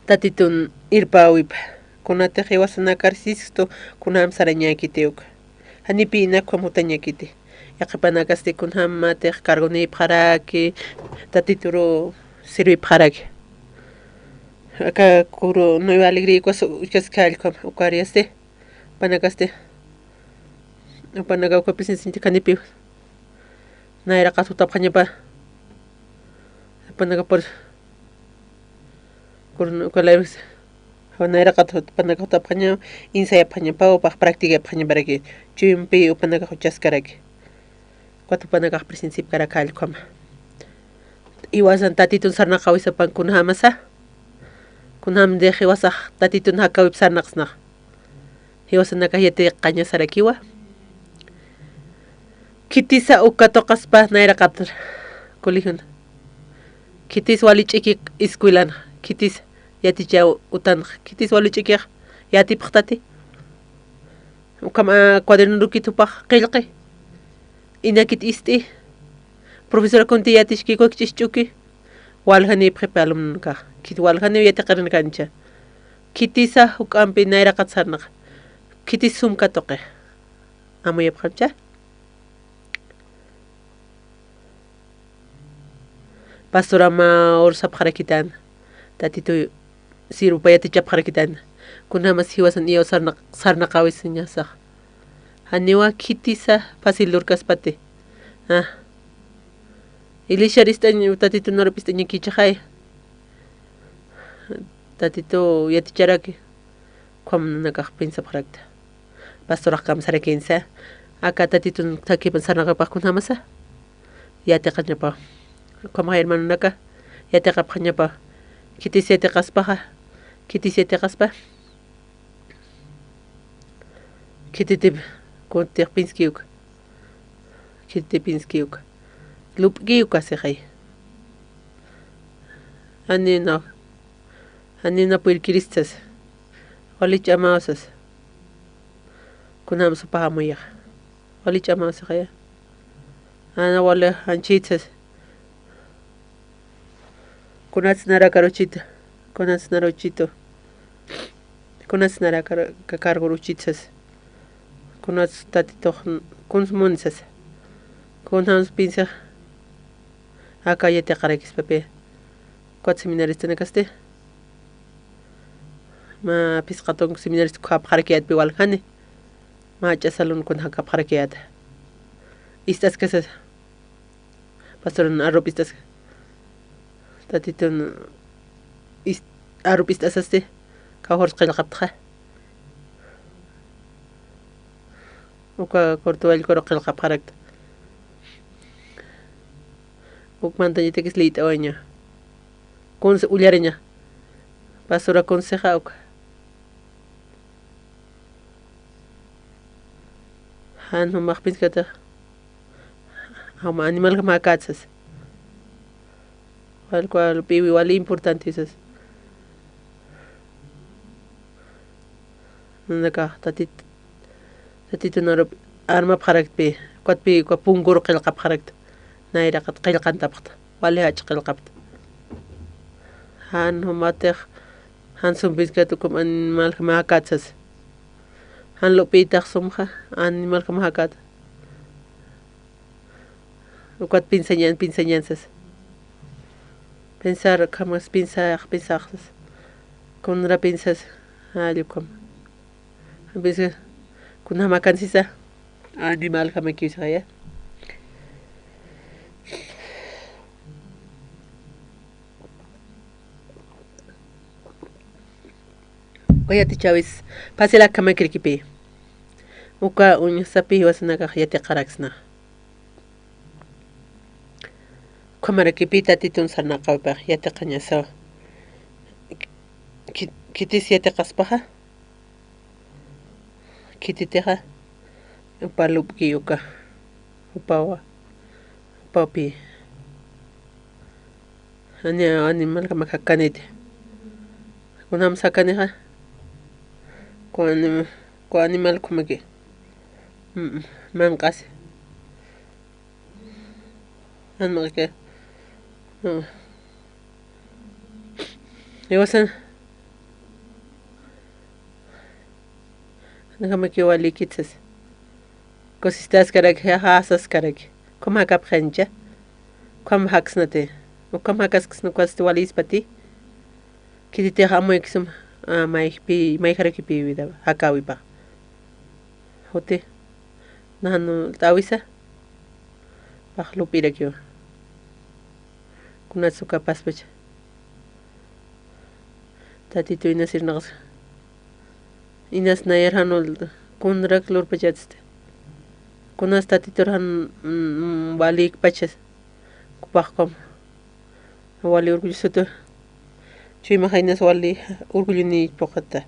Tatitun irpäwipa. Kunatix jiwasanakar sistu, kunjam sarañäkiti uka. Janipi inak ukham jutañäkiti. Yaqhipanakasti kunjämatix cargonïpxaraki, Tatituru sirwipxaraki. Aka kuru Nueva Alegría ukas uchaskallkam, ukaristi. Jupanakasti. Jupanaka uka presenciaña janipi. Nayraqat jutapxañapa. Jupanaka por, por uka layrus. Nayraqat jupanaka jutapxaña, ensayapxañapa, jupax practicapxañaparaki. Chuyumpi jupanaka juchaskaraki. Ukat jupanakax presenciapkarakallkama. Jiwasan Tatitun sarnaqäwisapan kunjämasa. Kunjämtix jiwasax Tatitun jakäwip sarnaqsnax. Jiwasanakax yatiqañasarakiwa. Khitisa uk katuqaspa nayraqat colegion. Khitis wali ch'iki escuelan. Khitis yatichaw utan. Khitis wali ch'ikix yatipxtati. Ukham, a, cuadernurukit jupax qillqi. Inakit ist'i. Profesora kunti yatichki, uka kich'is ch'uki. Waljanïpxipi alumnonakax. Khit waljaniw yatiqarinkancha. Khitisa juk'ampi nayraqat sarnaq. Khitis sum katuqi. Amuyapxamcha. Pastora mä ursapxarakitan. Tatitu sirwpa yatichapxarakitan. Kunjämas jiwasan iyaw sarnaq-, sarnaqäwisiñasax. Janiwa khitisa fácil lurkaspati. Ah. Iglesiar ist'añ, Tatitun arup ist'añakichixay. Tatitu yaticharaki. Ukham nanakax piensapxarakta. Pastorax kamsarakinsa. Aka Tatitun thakipan sarnaqapax kunjämasa. Yatiqañapa. Ukhamax hermanonaka. Yatiqapxañapa. Khitis yatiqaspaxa. Khitis yatiqaspa. Khititip kuntix pinski uka. Khititip pinski uka. Lup'ki uka sixay. Anina. Anina puyrkiristas. Wali ch'amaw sas. Kunjam supax amuyax. Wali ch'amaw sixaya. Ana wali janchit sas. Kunats narakar uchita. Kunats nara uchitu. Kunats nara kar-, ka-, kargur uchit sas. Kunats tatitux kuns mun sas. Kunjams pinsax. Aka yatiqarakispapi. Ukat seminaristanakasti. Mä phisqa tunka seminarista ukhapxarakiyätpi waljani. Mä ch'asalun kun jakapxarakiyäta. Ist'askasas. Pastorun arup ist'aska. Tatitun ist-, arup ist'asasti. Kawjurs qillqaptxa. Uka kurtuwallkuru qillqapxarakta. Uk mantañatakis liyt'awaña. Kunsi ullaraña. Pastora kunsixa uka. Jan jumax pinskatax. Juma animal jamakat sas. Wal cual piwi wali importante sas. Nanakax tatit, tatitun arup armapxarakta pi, ukat pi, uka punkuru qillqapxarakta. Nayraqat qillqantapxta. Wali jach'a qillqapta. Jan jumatix, jan sum pinskat ukum animal jamakat sas. Jan lup'itax sumxa, animal jamakat. Ukat pinsañan, pinsañan sas. Pensar, khamas pinsax, pinsax sas. Kunra pinsas, jall ukham. Pinsa, kunjamakan sisa. Animal jamakiw sixaya. Uka yatichäwis, fácil akhamakirkipi. Uka uñjasapi jiwasanakax yatiqaraksna. Ukhamarakipi tatitun sarnaqawipax yatiqañasaw. Ki-, khitis yatiqaspaxa. Khititixa. Upa lup'ki uka. Upawa. Upapi. Ani, animal jamakaniti. Kunam sakanixa. Ku anim-, ku animal kumaki. Mm, manq'asi. Anmaqika. Mm. Iwasan. Nakamaki walikitsas. Kusistaskaraki, jasaskaraki. Ukham jakapxincha. Ukham jaksnati. Ukham jakaskisna ukhasti walispati. Khititix amuykisum, ah, mayjpi, mayjarakipi vida, jakäwipax. Juti. Najan t'awisa. Pax lup'irakiwa. Kunatsa uka paspacha. Tatitu inas irnaqas. Inas nayar jan ul kunrak lurpachatsti. Kunas tatitur jan, mm, walikpachas. Jupax ukham. Wali urkullu sutu. Chuymaxa inas wali urkulluni puqata.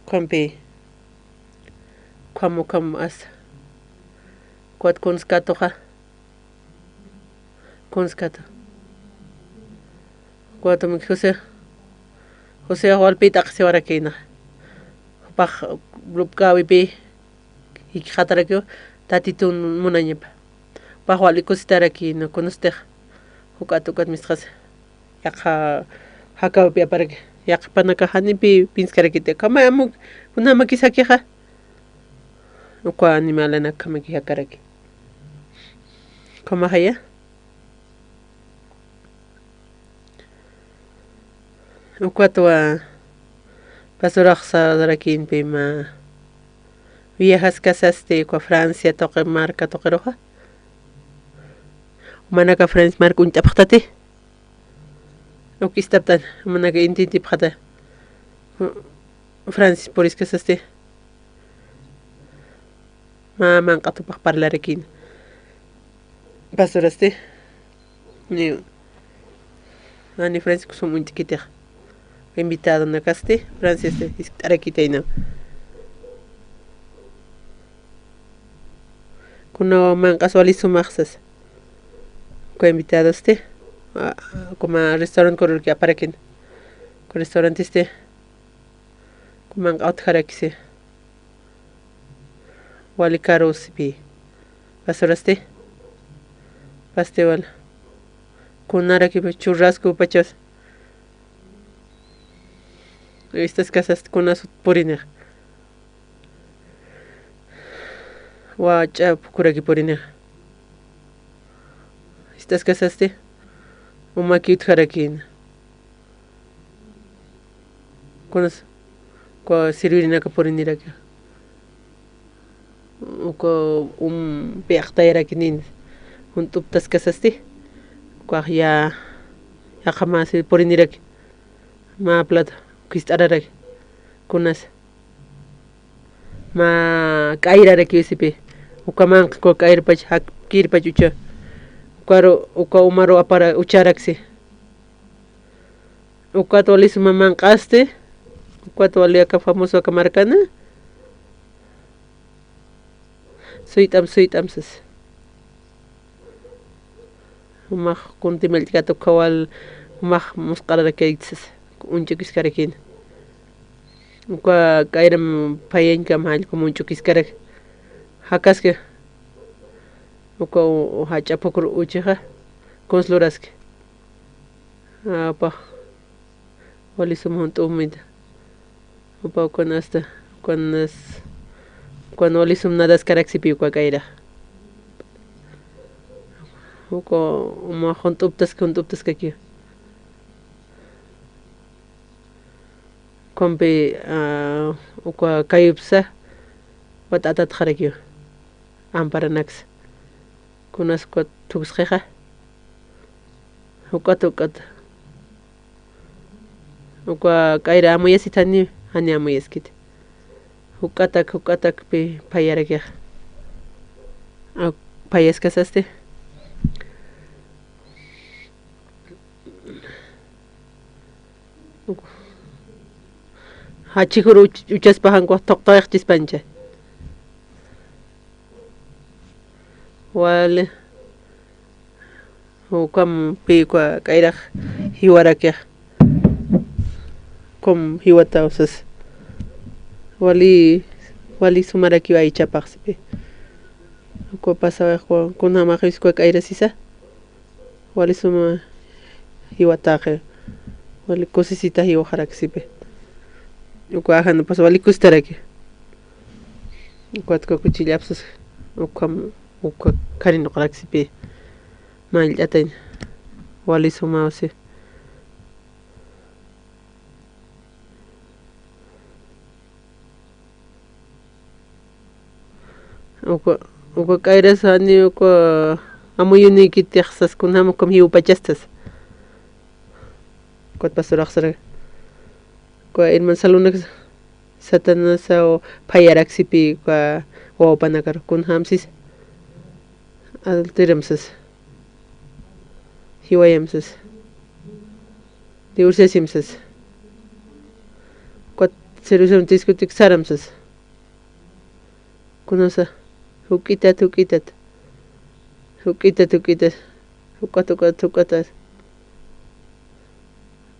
Ukhampi. Ukham, ukham asa. Ukat kunskatuxa. Kunskatu. Ukatum José, José walpi t'aqsiwarakïna. Jupax lupk'äwipi jikxatarakiw tatitun munañapa. Jupax wali kusitarakïna, kunastix. Ukat, ukat misxas. Yaqha jakäwipi aparaki. Yaqhipanakax janipi pinskarakiti. Ukhama amuk, kunamakis jakixa. Uka animalanakjamaki jakaraki. Ukhamaxaya. Ukatwa basurax sarakinpima. Viajaskasasti uka Francia tuqi marka tuqiruxa. Umanaka Francia marka uñt'apxtati. Uk istaptan, umanaka intintipxata. Francia puriskasasti. Mä manq'atupax parlarakïna. Basurasti. Ni, ani Francisco sum uñt'kitix. Invitadonakasti, Franciasti, jiskt'arakitayna. Kuna manq'as wali sumaxsas. Uka invitadosti. Ah, kuma restaurant kururki aparakin. Ku restaurantisti. Ku manq'a utjarakisi. Wali karusipi. Basurasti. Festival. Kunarakipi churrasco pachas. Estas casas kunas purinix. Wach'a pukuraki purinix. Estas casasti. Umaki utjarakina. Kunas, uka sirvirinaka puriniraki. Uka, um, piqtayaraki nin. Junt'uptaskasasti. Ukax ya, yaqha mä puriniraki. Mä plata, ukhist'araraki. Kunas. Mä k'ayraraki usipi. Uka manq'a, uka k'ayrpach, jak-, k'ayrpach ucha. Ukaru, uka umaru apara, ucharaksi. Ukat wali suma manq'asti, ukat wali aka famoso aka markana. Suyt'am, suyt'am sas. Umax kuntimillt'kat ukhawal, umax musq'ararakayksas, uñch'ukiskarakina. Uka k'ayram phayañkam jallkum uñch'ukiskarak. Jakaski, uka u-, jach'a phukur uchixa, kunsluraski. Apax, wali sum junt'umita. Upa ukan asta, ukan as-, ukan wali sum nadaskaraksipi uka k'ayrax. Uka uma junt'uptaski, junt'uptaskaki. Ukampi, ah, uka kayupsa, wat'atatxarakiwa. Amparanaksa. Kunas ukat thuksxixa. Juk'at, juk'at. Uka k'ayra amuyasitani, jani amuyaskiti. Juk'atak, juk'atakpi phayarakixa. Ak-, phayaskasasti. Jachijur uch-, uchaspaxankuwa thuqtawayxchispancha. Wali. Ukampi uka k'ayrax jiwarakix. Pum, jiwataw sas. Wali, wali sumarakiw aychapax sipi. Uka pasawayxwa, kunjamax iskwa k'ayra sisa. Wali suma jiwataxi. Wali kusisita jiwaxarak sipi. Uka ajanapas wali kusitaraki. Ukat uka kuchillapsas. Ukham, uka karinuqarak sipi. Mall'atañ. Wali sumaw si. Uka, uka k'ayras jani uka amuyunïkitix sas kunjam ukham jiwpachastas. Ukat pastor axsaraki. Uka hermano Salunaka Satanasaw phayarak sipi uka wawapanakar kunjam sisa. Adulteram sas. Jiwayam sas. Divorciasim sas. Ukat serviciom diskutik saram sas. Kunasa, juk'itat, juk'itat. Juk'itat, juk'itat. Juk'at, juk'at, juk'atat.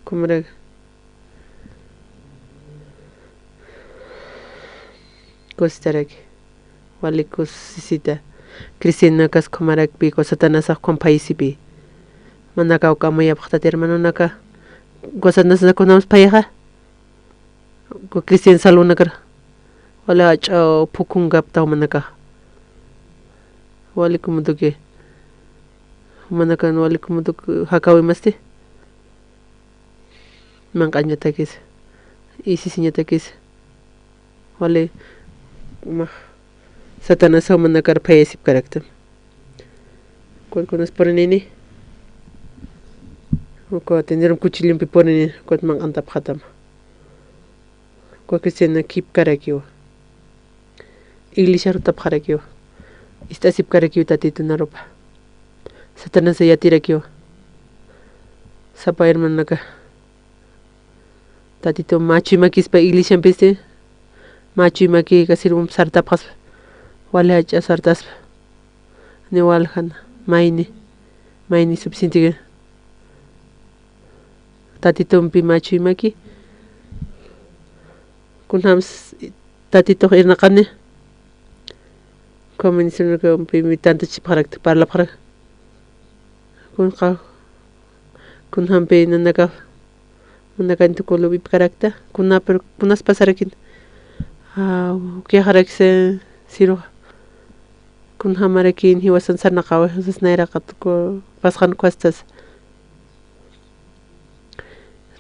Kumarak. Kusitaraki. Wali kusisita. Cristianonakas kumarakpi, uka Satanasax ukham phayisipi. Manaka uka amuyapxtati hermanonaka. Uka Satanasa kunjams phayixa. Uka Cristian Salunakar. Wali ach'a phukunkapta jumanakax. Wali kumutuki. Jumanakan wali kumutuk jakawimasti. Manq'añatakis. Isisiñatakis. Wali, max, Satanasaw jumanakar phayasipkaraktam. Ukat kunas purinini. Uka tendieron cuchillompi purinini. Ukat manq'antapxatam. Uka cristiana kipkarakiwa. Iglesiar jutapxarakiwa. Ist'asipkarakiwa Tatitun arupa. Satanasa yatirakiwa. Sapa hermanonaka. Tatitu mä chuymakispa iglesiampisti. Mä chuymaki ka sirvump sartapxaspa. Wali jach'a sartaspa. Ni waljan. Mayni. Mayni suficiente. Tatitumpi mä chuymaki. Kunjams Tatitux irnaqani. Convencionakampi tantachipxarakta, parlapxarak. Kunqa, kunjampi nanaka, nanaka tukulupipkarakta. Kuna, pero kunas pasarakin. Ah, ukixarakisa sirux. Kunjamarakin jiwasan sarnaqawi, sas nayraqat ku, pasxan kwastas.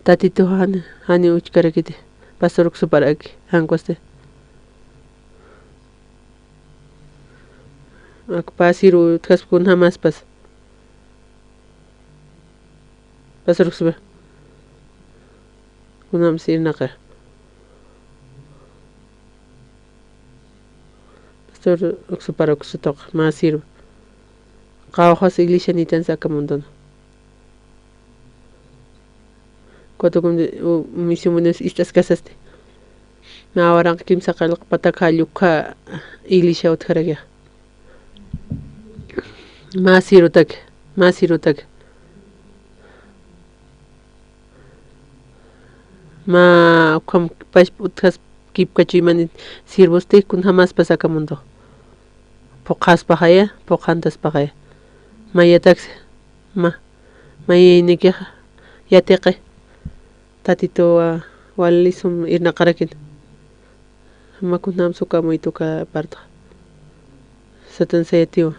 Tatitu jani, jani uchkarakiti. Pastor uksuparaki, jankwasti. Ak pä sirw utjaspa kunjamaspas. Pastor uksupa. Kunjams irnaqi. Pastor uksupar uksutuq, mä sirva. Qawxas iglesianïtansa aka munduna. Cuatro con, u, misión buenos ist'askasasti. Mä waranqa kimsa qillq patak jall ukha iglesia utjarakixa. Mä sirutaki, mä sirutaki. Mä ukham pachpa utjas kipkachuymani sirvusti kunjamaspas aka mundo. Phuqhaspaxaya, phuqhantaspaxaya. Mayataksi, mä, mayaynikixa, yatiqi. Tatitu wa, walisum irnaqarakin. Mä kunjamsa uka amuyta uka partaxa. Satanasa yatiwa.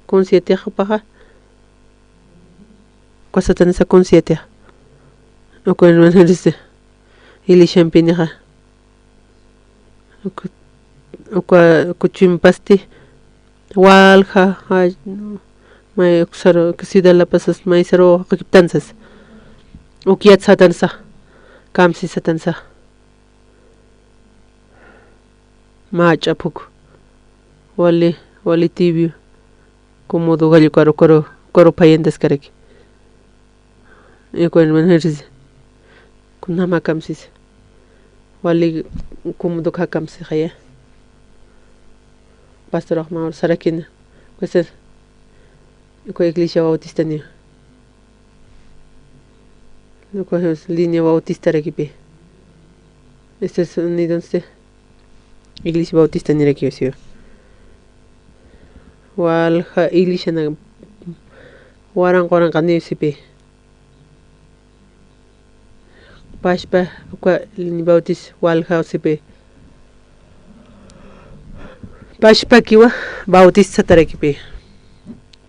Kunsa yatixpaxa. Uka Satanasa kunsa yatixa. Uka hermano José. Iglesiampinixa. Uka, uka kuchumpasti. Walja, ay, may uksaru, uka ciudad La Pazas, maysaru, uka kiptansas. Uka yat Satanasa. Kamsi Satanasa. Mä ch'aphuk. Wali, wali tibio. Como do gallo caro, caro, caro payentas karaki. Y con hermano Henry. Kunjama kamsis. Wali como do kamsixaya. Pastor Ahmad Sarakina. Pues, uka iglesia bautista ni. Uka línea bautista rakipi. Estados Unidos, iglesia bautista nirakiw siwa. Walja iglesiana waranqa waranqa niw sipi. Pashpa uka bautis walja sipi. Pashpakiwa bautis satarakipi.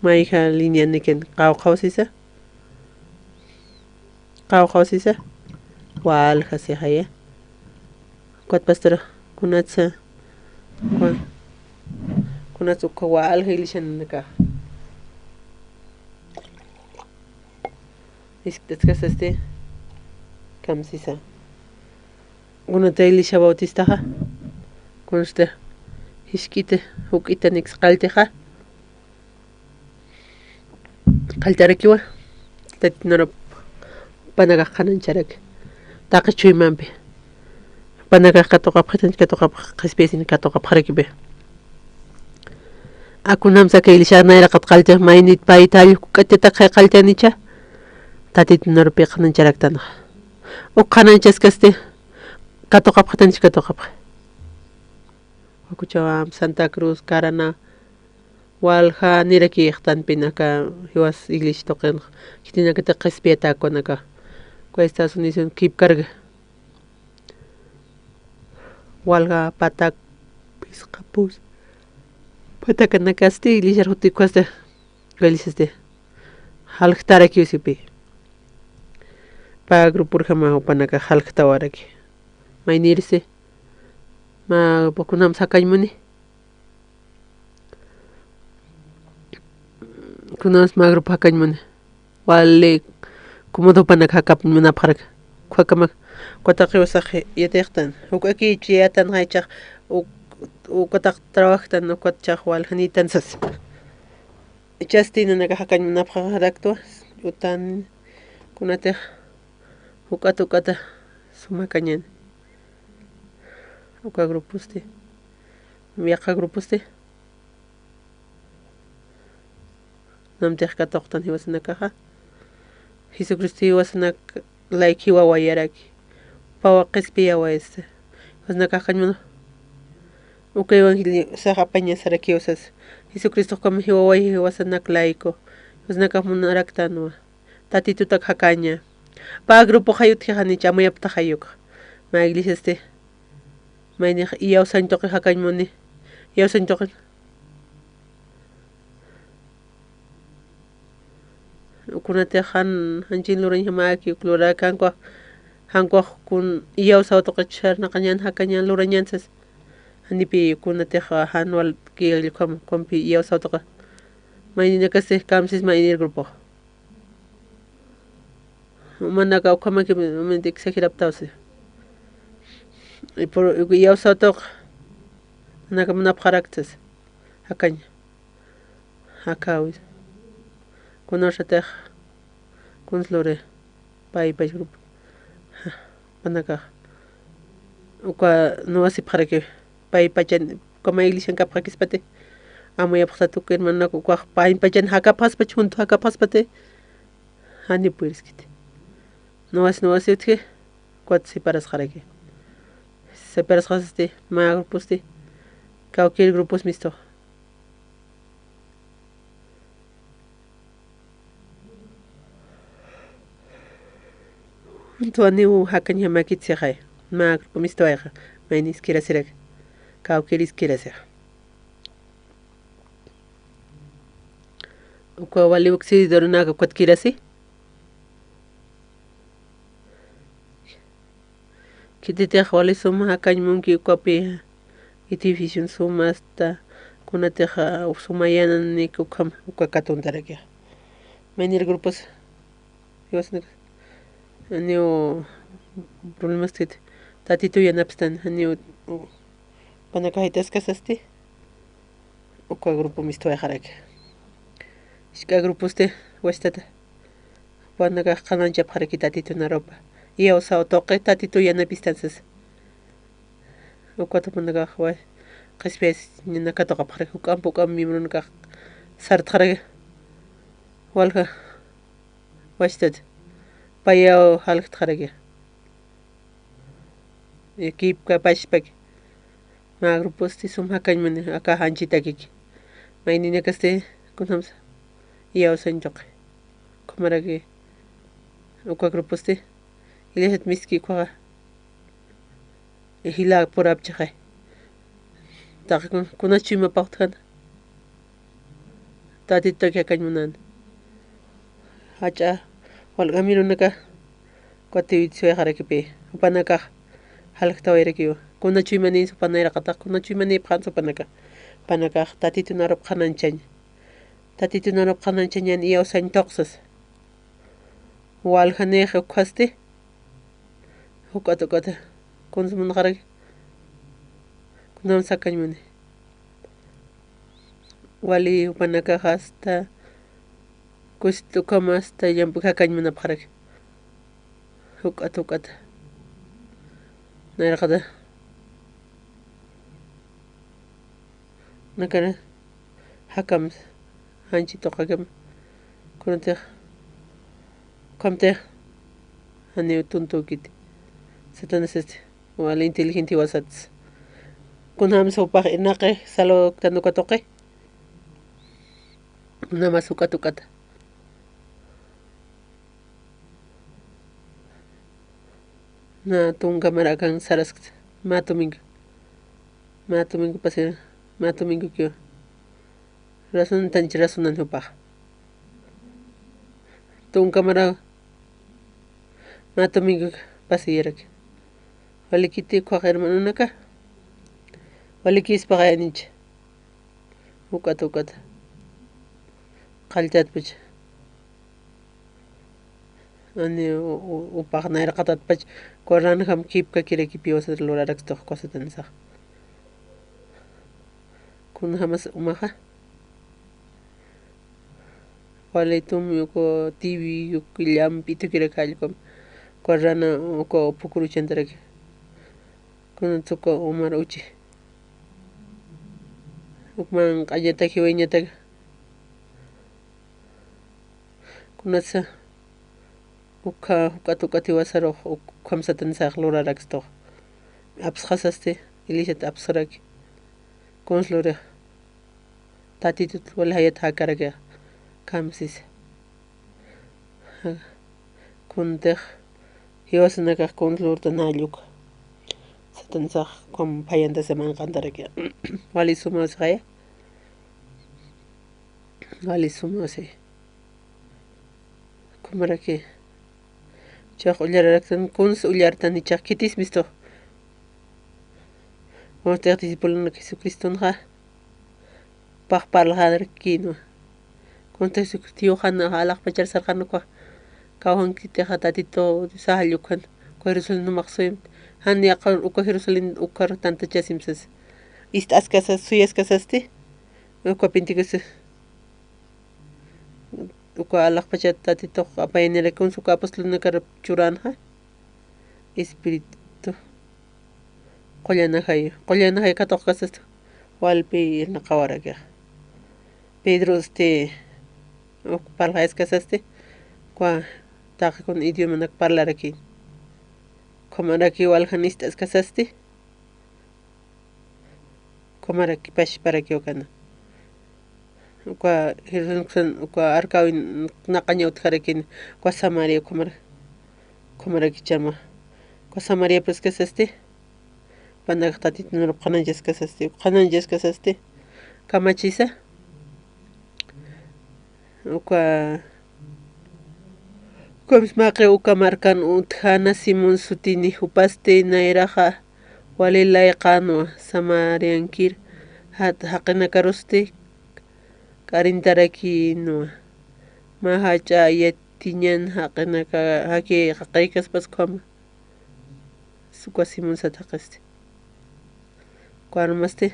Mayja lineanikin qawqhaw sisa. Qawqhaw sisa. Walja sixaya. Ukat pastora kunatsa. Kun-, kunatsa uka walja iglesianaka. Isk'taskasasti kamsisa. Kunata iglesia bautistaxa. Kunasta jisk'ita juk'ita niks qalltixa. Qalltarakiwa. Tatitu narup panakax qhanañcharaki. Taqi chuymampi. Panakax katuqapxitanch katuqapx qhispiyasin katuqapxarakipi. Akunamsa aka iglesiax nayraqat qalltix maynit payta allqu k'atitakxay qalltanicha. Tatitu narupi qhanañcharaktanxa. Uk qhanañchaskasti katuqapxitanch katuqapxa. Wakuchawam Santa Cruz, Carana, walja nirakixtanpinaka jiwas iglesia tuqinxa. Khitinakata qhispiyatäkunaka. Uka Estados Unidos kipkarga. Walja patak, phisqa pus. Patakanakasti iglesiar jutikuwasti. Iglesiasti. Jalktarakiw sipi. Pä grupurjama jupanaka jalktawaraki. Maynirsi. Mä, kunam sakañmuni. Kunams mä grupo jakañmuni. Wali, como dopanak jakap munapxarak. Ukhakamak, uka taqi usax yatixtan. Uk akichi yatan jaychax, uk, uka taq trabajtan, uka chax wal janitan sas. Ichasti nanaka jakañ munapxaraktwa, utan, kunatix, uk'ata, uk'ata, suma kañan. Uka gruposti. Yaqha gruposti. Namtix katuqtan jiwasanakaxa. Jesucristo jiwasanak layki jiwawayaraki. Pawa qhispiyawayasti. Jiwasanakax kañmuna. Uka evangelio sax apañasarakiw sas. Jesucristox kama jiwaway jiwasanak layku. Jiwasanakax munaraktanwa. Tatitutak jakaña. Pä grupoxay utjixanicha amuyaptaxay ukxa. Mä iglesiasti. Maynix iyawsañ tuqi jakañmuni. Iyawsañ tuqi. Kunatix jan, janchin lurañjamäki, uk luraka, jankwax, jankwax kun iyawsaw tuqi chharnaqañan, jakañan, lurañan sas. Janipi kunatix jan wal killkam, kumpi iyawsaw tuqi. Mayninakasti kamsis maynir grupox. Manaka ukhamaki, mente exageraptawsi. Y por, iyawsaw tuq, manaka munapxaraktas. Jakañ. Jakawi. Kunasatix, kuns luri, paypach grupo. Manaka. Uka nuwasipxaraki, paypachan, uka mä iglesian kapxakispati. Amuyapxsat uka hermanonak ukax paypachan jakapxaspach, junto jakapxaspati. Jani puriskiti. Nuwas, nuwas utji, ukat separasxaraki. Separasxasti, mä gruposti, cualquier grupos misto. Tuwaniw jakañjamakit sixay, mä grupo mistuwayxa, maynis kirasirak, cualquier kirasixa. Uka wali uk seguidoranaka ukat kirasi. Khititix wali suma jakañ munki ukapi, edificio suma asta, kunatix suma yananik ukham, uka katuntarakix. Maynir grupos, jiwasnak, janiw problemas khiti, Tatitu yanapstan, janiw, panaka jaytaskasasti. Uka grupo mistuwayxaraki. Jisk'a gruposti, wastata. Jupanakax qhanañchapxaraki Tatitu narupa. Iyawsaw tuqi Tatitu yanapistan sas. Ukat jupanakax way, qhispiyas, ñana katuqapxaraki, juk'amp, juk'amp miembronakax sartxaraki. Walja, wastata. Payaw jalktxaraki. eh, kipka pachpaki. Mä gruposti sum jakañmuni, aka janchitakiki. Mayninakasti kunjamsa iyawsañ tuqi. Ukhamaraki uka gruposti, iglesiat miski ukhaxa jila purapchixay. Taqi kun-, kunas chuymapax utjana. Tatitutak jakañ munana. Jach'a walk'amirunaka kutiwitisiwayxarakipi, jupanakax jalktawayrakiwa. Kuna chuymanïnsa jupan nayraqatax, kuna chuymanïpxänsa jupanakax. Jupanakax Tatitun arup qhanañchaña. Tatitun arup qhanañchañan iyawsañ tuqsas. Waljanïx ukhasti, juk'at juk'ata kuns munxaraki. Kunjam sakañ muni. Wali jupanakax hasta kusit ukham hasta llamp'u jakañ munapxaraki. Juk'at juk'ata. Nayraqata. Nakara jakam janchi tuqakam. Kunatix, ukhamtix janiw tuntukiti. Satanás este, wal inteligente jiwasats. Kunjamsa jupax irnaqi saluktan uka tuqi. Kunjamas juk'at juk'ata. Na tunka marakan saraskta. Mä domingo. Mä domingo pasir, mä domingo kiwa. Rasuntanchi rasunan jupax. Tunka mara mä domingo pasiyaraki. Walikiti ukhaq hermanonaka. Walikispaxay anicha. Juk'at juk'at. Qalltatpach. Ani u-, u-, upax nayraqatatpach, uka ranjam kipkakirakipi jiwasat lurarakstux uka Satanasax. Kunjamas umaxa. Wali tumyuk, tiwiyuk, llamp'i tukirak jallkum. Uka rana, uka phukuruchantaraki. Kunatsa uka umar uchi. Uk manq'añatak, jiwañatak. Kunatsa ukha juk'at juk'at jiwasarux, uk-, ukham Satanasax lurarakstux. Apsxasasti, iglesiat apsxaraki. Kuns lurix. Tatitut wali jayat jakaraki. Kamsisa. Kuntix jiwasanakax kuns lurtan jalluk. Satanasax ukham phayantasa manq'antaraki. Wali suma usixaya. Wali suma usi. Ukhamaraki. Chax ullararaktan kuns ullartan ichax khitis mistu. Kunstix discipulonak Jesucristonxa. Pax parlaxarakïnwa. Kunstix Jesucristo yuxan alaxpachar sarxan uka. Kawjankitixa Tatitu Diosax jallukxan. Uka Jerusalén jumax suyamti. Jan yaqha uka Jerusalén ukar tantachasimsas. Ist'askasas, suyaskasasti. Uka Pentecostés. Uka alaxpachat Tatitux apayanirakiw, uka apostolnakar churänxa. Espíritu qullanajay, qullanajay katuqkasasti walpi irnaqawarakix. Pedrosti uk parlaxayaskasasti, uka taqi kun idiomanak parlarakiñ. Ukhamaraki waljan ist'askasasti. Ukhamaraki pachparaki ukana. Uka Jerusalén uksan, uka arkawin naqaña utjarakini, uka Samaria ukhamara-, ukhamaraki chama. Uka Samaria paskasasti, pandak Tatitun arup qhanañchaskasasti, qhanañchaskasasti, kamachisa. Uka, uka mismaqi uka markan utjäna Simón sutini, jupasti nayraxa wali layqänwa, Samariankir jat-, jaqinakarusti k'arintarakïnwa. Mä jach'a yatiñan jaqinaka, jaqi, jaqirikaspas ukhama. Uka Simón sat jaqisti. Uka armasti.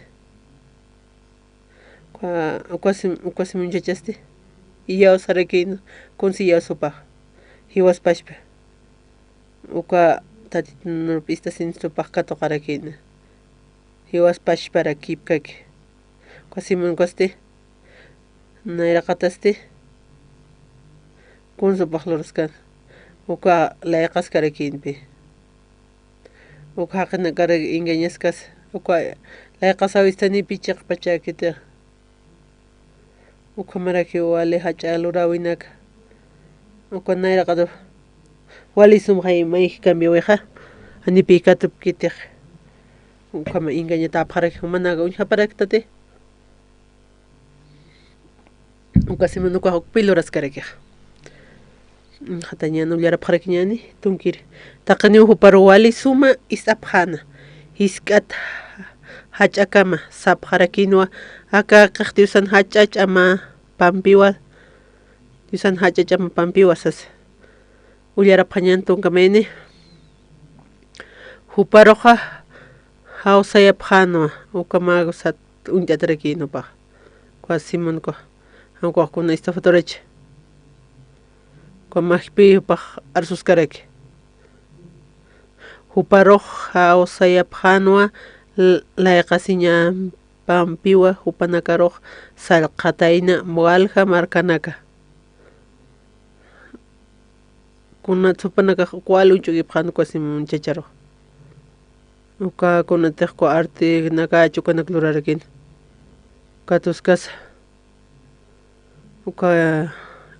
Uka, uka sim-, uka Simón chachasti. Iyawsarakïn, kunsi iyawsupax. Jiwas pachpa. Uka Tatitun arup ist'asinsupax katuqarakïn. Jiwas pachparak kipkaki. Uka Simón ukasti. Nayraqatasti. Kunsupax luraskan. Uka layqaskarakïnpi. Uka jaqinakar engañaskas, uka layqasawistanipi chiqpachäkitix. Ukhamarakiw wali jach'a luräwinaka. Uka nayraqatwa wali sumxay mayj cambiawixa, janipï katupkitix. Ukhama engañatäpxaraki, jumanaka uñjaparaktati. Uka simun ukax ukpï luraskarakixa. Jatañan ullarapxarakiñäni, tunkiri. Taqiniw juparu wali suma ist'apxäna. Jisk'at jach'akama sapxarakinwa, aka qixtiw san jach'a ch'ama pampiwa. Diosan jach'a ch'ama pampiwa sasa. Ullarapxañan tunka mayni. Juparuxa jawsayapxänwa, uka mä sat uñt'atarakïn jupax. Uka simun uka, jan ukax kuna estafadorach. Uka majpï jupax arsuskaraki. Juparux jawsayapxänwa l-, layqasiña pampiwa, jupanakarux sallqatayna walja markanaka. Kunat jupanakax uka wali uñch'ukipxän uka simun chacharux. Uka kunatix uka artenaka chukanak lurarakïn. Katuskasa. Uka,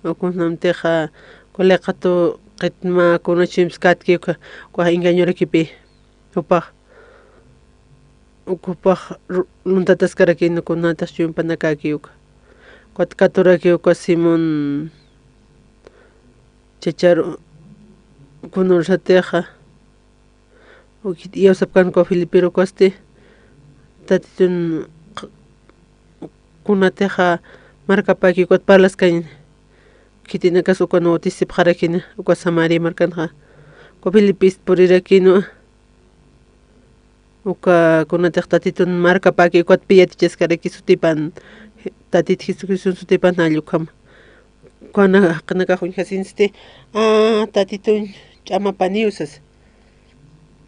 ukunamtixa, uka layqatu qitma kunachimskatki uka, uka engañorakipï. Jupax, jupax ru-, luntataskarakïn kunatix chuymapanakäki uka. Ukat katuraki uka simun chachar kunurusatixa. Ukhit iyawsapkän uka Filipiru ukasti, Tatitun q-, kunatixa markapäki ukat parlaskañani. Khitinakas ukan bautisipxarakini, uka Samaria markanxa. Uka Filipist purirakïnwa. Uka kunatix Tatitun markapäki ukatpï yatichaskaraki sutipan, Tatit Jesucristun sutipan jall ukhama. Ukana jaqinakax uñjasinsti, a, Tatitun ch'amapaniw sasa.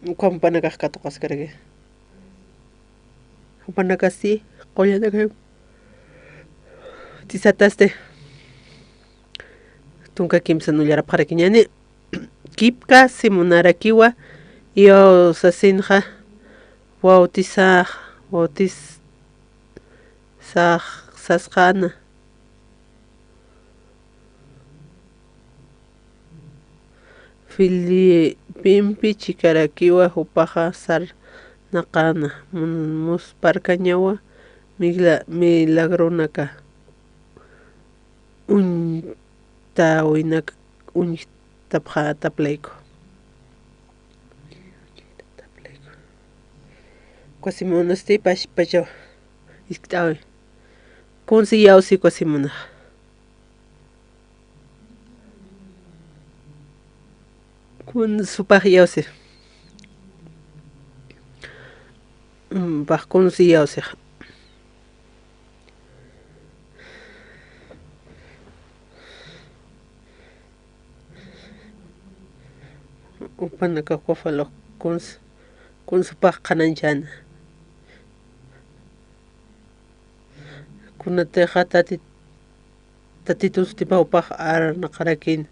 Ukham jupanakax katuqaskaraki. Jupanakasti, qullanakax. Tisatasti. Tunka kimsan ullarapxarakiñani. Kipka simunarakiwa, iyawsasinxa, bautisax, bautis-, sax-, sasxäna. Filipimpi chikarakiwa jupaxa sarnaqäna, mun-, musparkañawa migla-, milagronaka. Uñtawinaka uñtapxätaplayku. Uka simunasti pachpachaw iskt'äwi. Kunsi iyawsi uka simunaxa. Kunsupax iyawsi. Mm, pax kunsi iyawsixa. Jupanakax uka falux kuns-, kunsupax qhanañchäna. Kunatixa Tatit-, Tatitun sutipax jupax arnaqarakïn.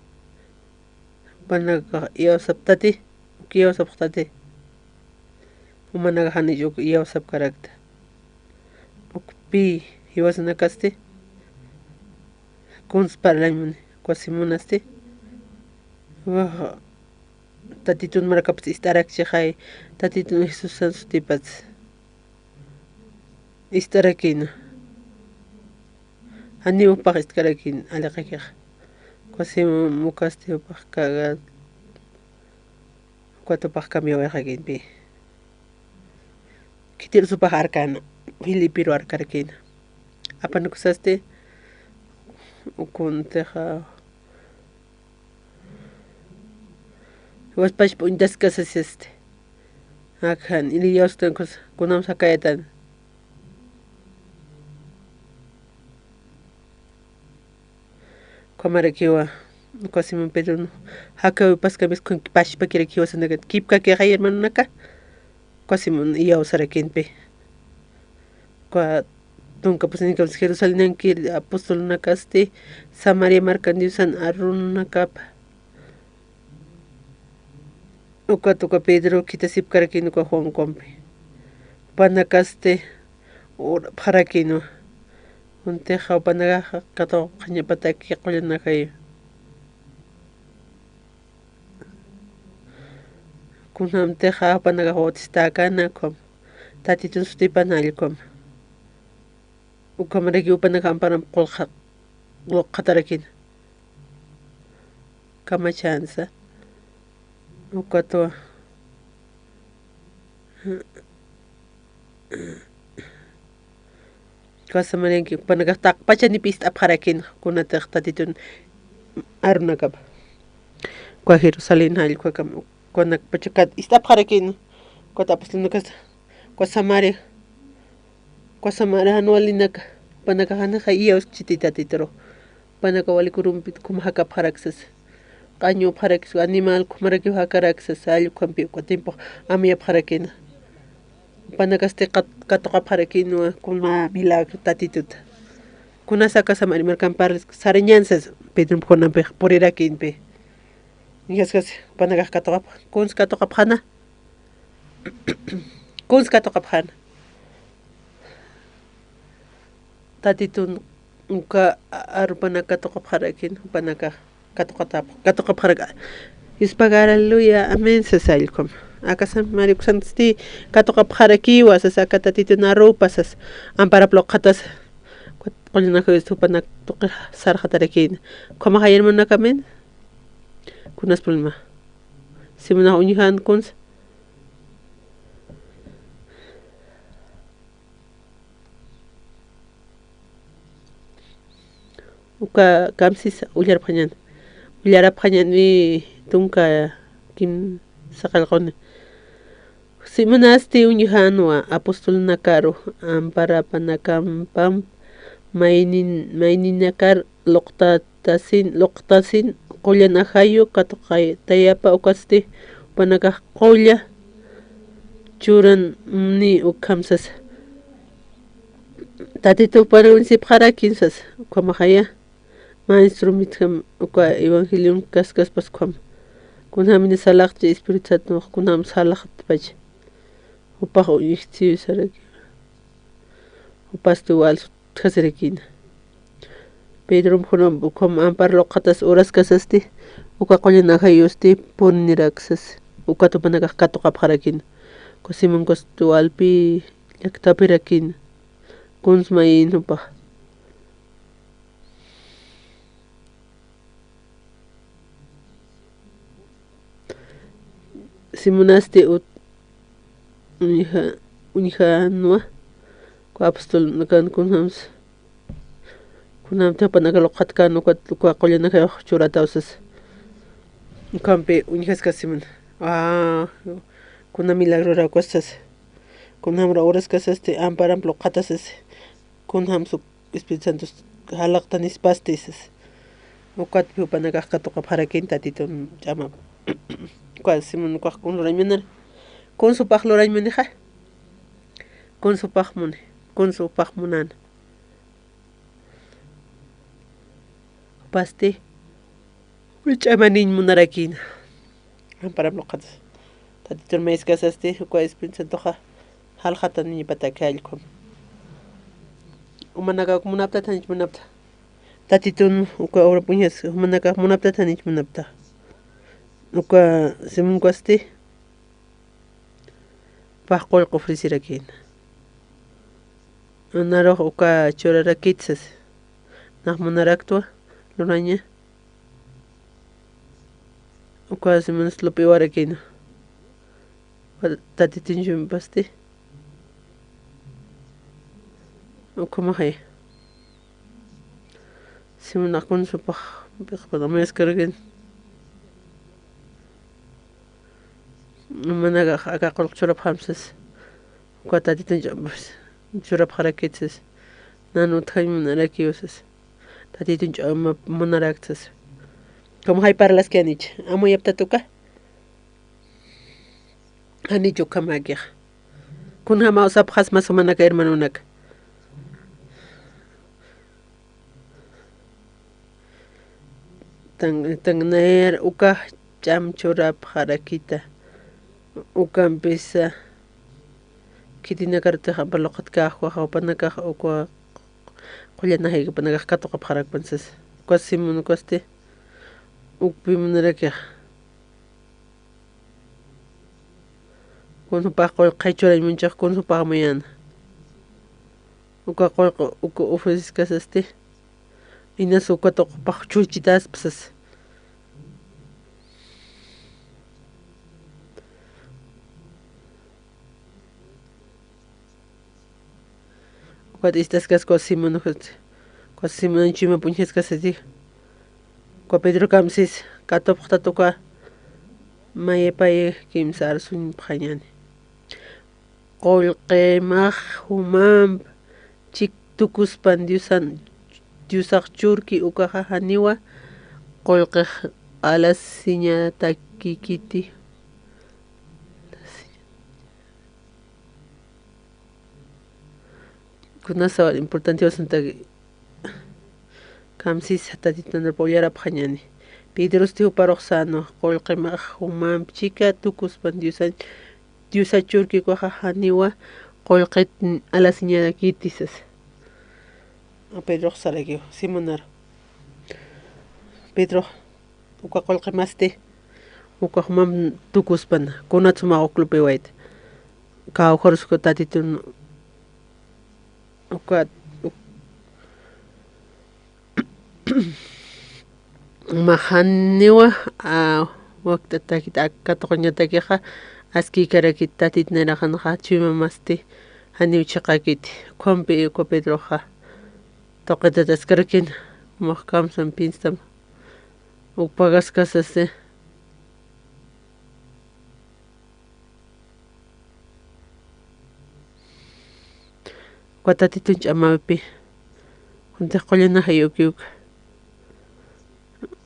Jupanakax iyawsaptati, uk iyawsapxtati. Jumanakax janich uk iyawsapkarakta. Ukpï jiwasanakasti kuns parlañ muni, uka simunasti. Waxa Tatitun markapats ist'arakchixay, Tatitun Jesusan sutipats. Ist'arakïna. Janiw jupax ist'karakïn aliqakixa. Uka simun ukasti jupax kaga, ukat jupax cambiawayxakïnpï. Khitir supax arkäna, Filipiru arkarakïna. Apanuksasti, ukuntixa, Jiwaspach p'uñtaskasasisti. Akhan, iyawstan kunam sakaytan. Ukhamarakiwa, uka simun Pedron, jakawipaskamis kun pachpakiraki jiwasanakat, kipkakixa hermanonaka, uka simun iyawsarakïnpi. Uka tunka pusinkamis Jerusalenanki apostolnakasti, Samaria markan Diosan arunakapa. Ukat uka Pedro khitasipkarakïn uka Juan ukampi. Jupanakasti urapxarakïnwa. Kuntixa jupanakaxa katuqapxañapataki qullan ajayu. Kunjamtixa jupanakax bautistäkana ukham, Tatitun sutipan allkhuam. Ukhamaraki jupanakax amparamp qullqa luqxatarakïna. Kamachänsa. Ukatwa. Ukasamaraki jupanakax taqpachanip ist'apxarakïna, kunatix Tatitun arunakapa. Uka Jerusalén jallkhuakam, kunakpachakat ist'apxarakïna, ukat apostolnakas, uka Samaria, uka Samaria jan walinaka, jupanakax janixa iyawskchiti Tatituru. Jupanakax wali kurumpit ukham jakapxarak sasa. Qañupxarak sasa, animal ukhamarakiw jakarak sasa, allkhuampi uka tiempox amuyapxarakïna. Jupanakasti kat-, katuqapxarakïnwa kuna milagro Tatituta. Kunas aka Samaria markamp parlïski sarañän sasa, Pedromp Juanampix purirakïnpi. Uñjaskas jupanakax katuqapx-, kuns katuqapxäna. Kuns katuqapxäna. Tatitun uka arupanak katuqapxarakïn, jupanakax katuqatap-, katuqapxarak. Yuspaga, aleluya, amén sasa allkhum. Aka Samaria uksantsti katuqapxarakiwa sasa, aka Tatitun arupa sasa, amparap luqxatasa. Qullan ajayusti jupanak tuqi sarxatarakïna. Ukhamax, hermanonak, amén. Kunas problema. Simunax uñjan kunsa. Uka kamsisa, ullarapxañän. Ullarapxañän tunka kimsa qillquni. Simunasti uñjänwa apostolnakaru, amparapanakamp maynin-, mayninakar luqtatasin, luqtasin qullan ajayu katuqatayapa, ukatsti jupanakax qulla churan ni ukham sasa. Tatituw purwsipxarakïn sasa, ukhamaxaya. Maestromitjam uka evangelion kaskaspas ukham. Kunjamin salaqchi Espíritu Santox, kunjam salaqtpacha. Jupax uñjt'siyusaraki. Jupasti wal sutjasirakïna. Pedromp Juanamp ukham ampar luqxatas uraskasasti, uka qullan ajayusti purinirak sasa. Ukat jupanakax katuqapxarakïna. Uka Simón ukhasti walpi llakt'apirakïna. Kuns mayin jupax. Simunasti ut-, uñja-, uñjanwa, uka apostolnakan kunjams-, kunjamti jupanakax luqxatkän uka, uka qullan ajayu churataw sasa. Ukhampi uñjaskas Simón. Ah, kuna milagroraw ukas sasa. Kunjamra uraskasasti amparamp luqxatasasi. Kunjams uk Espíritu Santos jalaqtanispasti sasa. Ukatpi jupanakax katuqapxarakïn Tatitun ch'amap. Uka Simón ukax kun lurañ munara. Kuns jupax lurañ munixa. Kuns jupax muni. Kuns jupax munäna. Jupasti. Ch'amaniñ munarakïna. Amparamp luqxatas. Tatitun mayiskasasti, uka Espíritu Santoxa jalxataniñapataki allkhum. Jumanakax munaptat janich munapta. Tatitun uka urap uñjas, jumanakax munaptat janich munapta. Uka Simón ukhasti. Jupax qullq ofrecirakïna. Narux uka churarakït sasa. Nax munaraktwa luraña. Uka Simón lup'iwarakïna. Tatitun chumpasti. Ukhamaxay. Simón kuns jupax piqpata mayiskarakïna. Jumanakax aka qullq churapxam sasa. Uka Tatitun ch'amap churapxarakït sasa. Nan utjañ munarakiw sasa. Tatitun ch'amap munarakt sasa. Ukhamaxay parlaski janich. Amuyaptat uka. Janich ukhamakixa. Kunjamaw sapxasma jumanaka hermanonaka. Tan, tan nair ukax ch'am churapxarakïta. Ukampisa, khitinakarutix ampa luqatkax, ukaxa jupanakax, uka qullanakax katuqapxarakpan sas. Uka Simón ukasti, ukpi munarakixa. Kun jupax qullqi churañ munchix, kun jupax mayana. Uka qullqi, uka ofreciskasasti. Inas uka tuqupax chuchitaspa sas. Ukat istaskas uka Simón, ukat Simón chuymap uñjaskasati. Uka Pedro kamsis, katupxtat uka mayapay kimsa arsuñpxañani. Qullqimax jumamp chik tukuspan Diosan, Diosax churki ukaxa janiwa qullqix alasiñatakikiti. Kunasawar importante wasantaki. Kamsis Tatitun ullarapxañani. Pedrosti juparux sänwa, qullqimax jumamp chika tukuspan Diosan, Diosa churki ukaxa janiwa qullqit alasiñarakiti sas. Pedrox sarakiw, Simonar. Pedrox, uka qullqimasti, uka jumamp tukuspan, kunat jumax uk lupiwayta. Kawkharus uka Tatitun, uka, uk-, Mä janiwa, a, wakt'atakit aka tuquñatakixa, askïkarakit Tatit nayraqanxa, chuymamasti, janiw chiqakiti. Ukhampi uka Pedroxa, tuqitataskarakina, jumax kamsam pinstam, uk pagaskasasti. Uka Tatitun ch'amapi, kuntix qullanakax ukiw uka.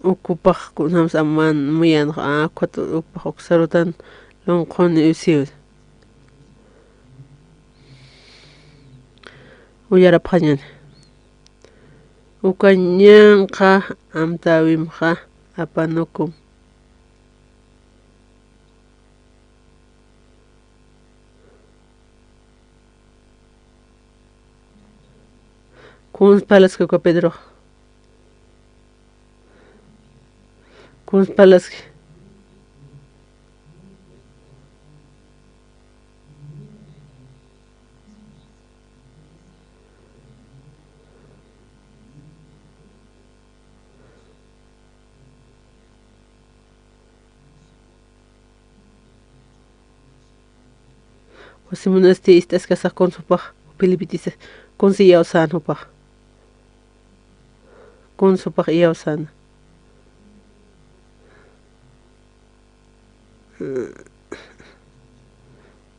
Uk jupax kunjams aman muyanxa, a, ukat jupax uk sarutan lunqhuni usiw. Ullarapxañani. Uka ñanqha amtäwimxa apanukum. Kuns parlaski uka Pedro. Kuns parlaski. Uka Simonasti ist'askasax kuns jupax, Felipitisa, kuns iyawsän jupax. Kuns jupax iyawsän.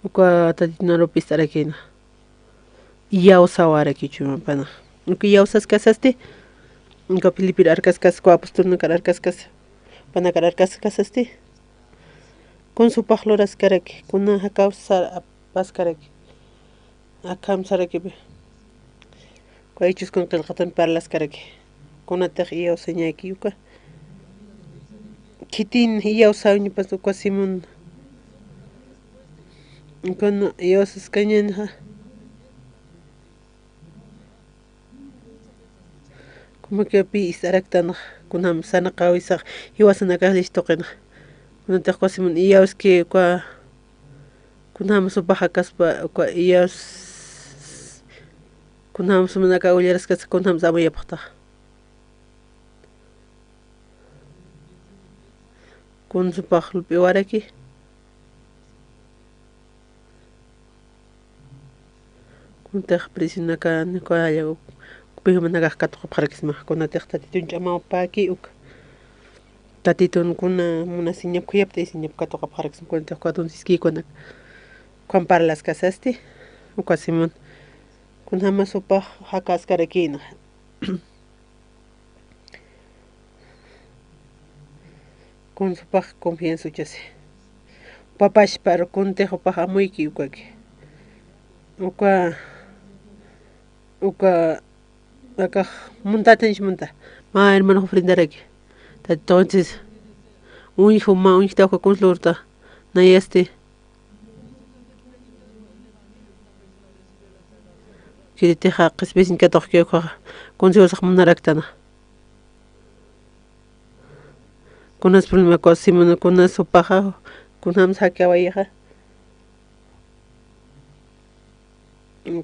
Uka Tatitun arupi ist'arakïna. Iyawsäwarakiw chuymapanax. Uka iyawsaskasasti, uka Felipir arkaskas, uka apostolnakar arkaskas, jupanakar arkaskasasti, kuns jupax luraskaraki, kuna jakawsar apaskaraki. Akham sarakipi. Uka Hechos kun qillqatan parlaskaraki. Kunatix iyawsañäki uka. Khitin iyawsäwiñapas uka Simón. Kuna iyawsaskañänxa. Como que pï ist'araktanxa, kunjams sarnaqäwisax, jiwasanakax list'uqinxa. Kunatix uka Simón iyawski uka, kunjams jupax jakaspa, uka iyaws, kunjams jumanakax ullaraskasa, kunjams amuyapxtaxa. Kuns jupax lup'iwaraki. Kuntix presionaka, uka, ukpi jumanakax katuqapxarakisma, kunatix Tatitun ch'amapäki uka. Tatitun kuna munasiñap, khuyapt'ayasiñap katuqapxarakisma, kunatix uka tunsiskïkunak. Ukham parlaskasasti, uka Simón. Kunjamas jupax jakaskarakïna. Kuns jupax confianza uchasi. Papachpar kuntix jupax amuyki ukaki. Uka, uka, akax muntatanch munta. Mä hermanox ofrendaraki. Tatitux entonces, uñj, mä uñjta uka kuns lurta. Nayasti. Khititixa qhispisiñ katuqki ukhaxa, kuntix jiwasax munaraktana. Kunas problema kuwa simuna, kunas jupaxa, kunjams jakiwayixa.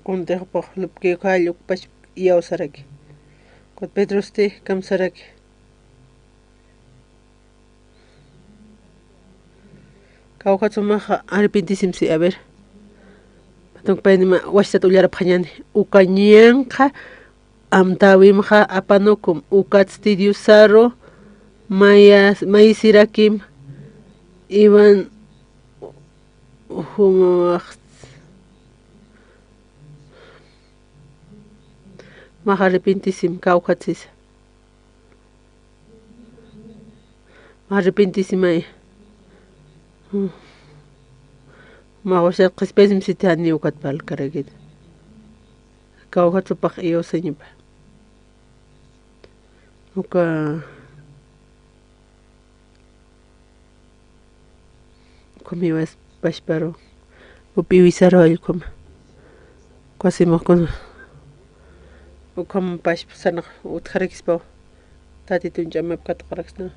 Kuntix jupax lupki ukha jall ukpach iyawsaraki. Kut Pedrosti kamsaraki. Kawkhat sumaxa arrepentisimsi, a ver. Patunk paynima wachtat ullarapxañani. Uka ñanqa amtäwimxa apanukum, ukatsti Diosaru maya-, mayisirakim, iwan jumax, max arrepentisim, kawkhat sisa. Arrepentisimay. Mm. Mä wachtat qhispisim siti janiw ukat parlkarakit. Kawkhat jupax iyawsañapa. Uka Ukham iwayas pachparu, upi iwisaru allkhuma. Ukhasimuxkuna. Ukham pachpa sanax utjarakispaw. Tatitun ch'amap katuqaraksna.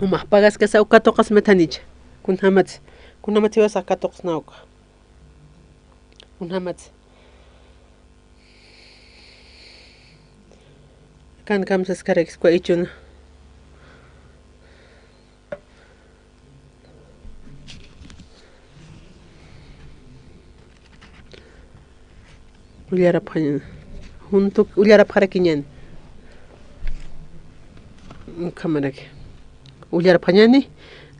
Umax pagaskasa uka katuqasma thanicha. Kunjamatsa, kunjamatsa iwasax katuqasna uka. Kunjamatsa. Kan kamsaskarakis uka ichuna. Ullarapxañan. Juntu ullarapxarakiñan. Ukhamaraki. Ullarapxañani,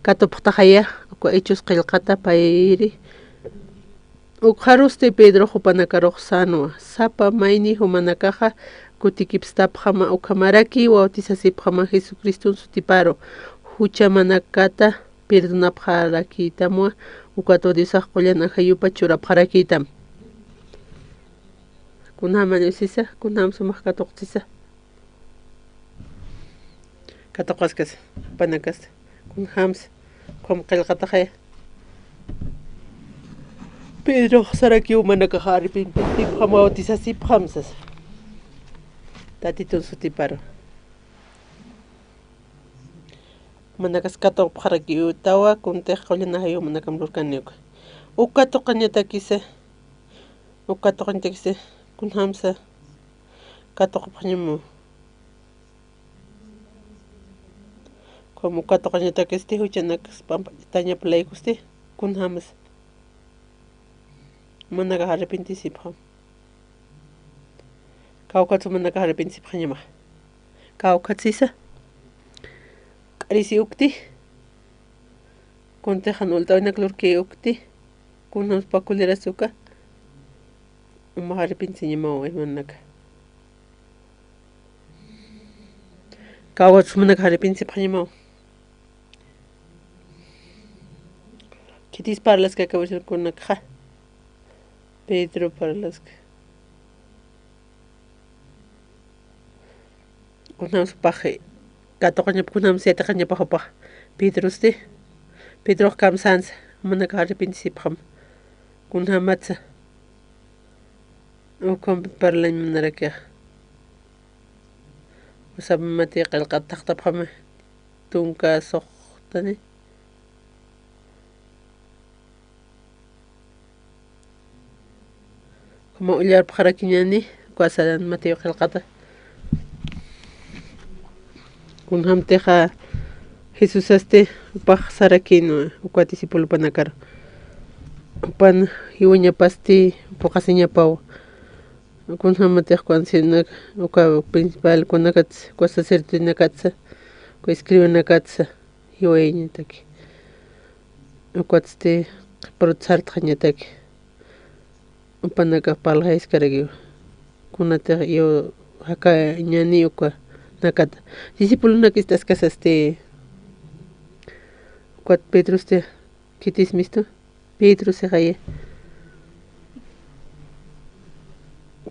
katupxtaxaya, uka Hechos qillqata payri. Ukxarusti Pedro jupanakarux sänwa, sapa mayni jumanakaxa kutikipstapxama ukhamaraki bautisasipxama Jesucristun sutiparu, juchamanakata perdonapxarakïtamwa, ukatwa Diosax qullan ajayupa churapxarakïtam. Kunjaman sisa, kunjam sumax katuqt'isa. Katuqaskas, panakas, kunjams, ukham qillqataxaya. Pedrox sarakiw manakax arrepentipxam, bautisasipxam sasa. Tatitun sutiparu. Manakas katuqpxarakiw tawa, kuntix qullan ajayuw manakam lurkaniw. Uka katuqañatakisa, uka katuqañatakisa, kunjamsa katuqapxañamu. Como katuqañatakisti juchanakas pampañap laykusti, kunjamas. Manakax arrepentisipxam. Kawkhatsa manakax arrepentisipxañamax. Kawkhat sisa. K'arisi ukti. Kuntixan ult'awinak lurki ukti. Kunjams pakuliras uka. Umax arrepentisiñamaw, hermanaka. Kawkhat sumanakax arrepentisipxañamaw. Khitis parlaska kawirkunakxa. Pedro parlaska. Kunjams jupax katuqañap, kunjams yatiqañapax jupax. Pedrosti. Pedrox kamsänsa, jumanakax arrepentisipxam. Kunjamatsa. Ukham parlañ munarakixa. José Mateo qillqat taqtapxami tunka suxtani. Como ullarpxarakiñani, uka San Mateo qillqata. Kunjamtixa Jesusasti jupax sarakïnwa, uka discipulopanakar. Jupan jiwañapasti phuqhasiñapaw. Kunjamatix uka ancianonak, uka principalkunakatsa, uka sacerdotenakatsa, uka escribanakatsa jiwayañataki. Ukatsti qhiparut sartxañataki. Jupanakax parlxayaskarakiw. Kunatix jiw jakañani ukanakata. Discipulonak ist'askasasti. Ukat Pedrosti, khitis mistu? Pedro sixaya.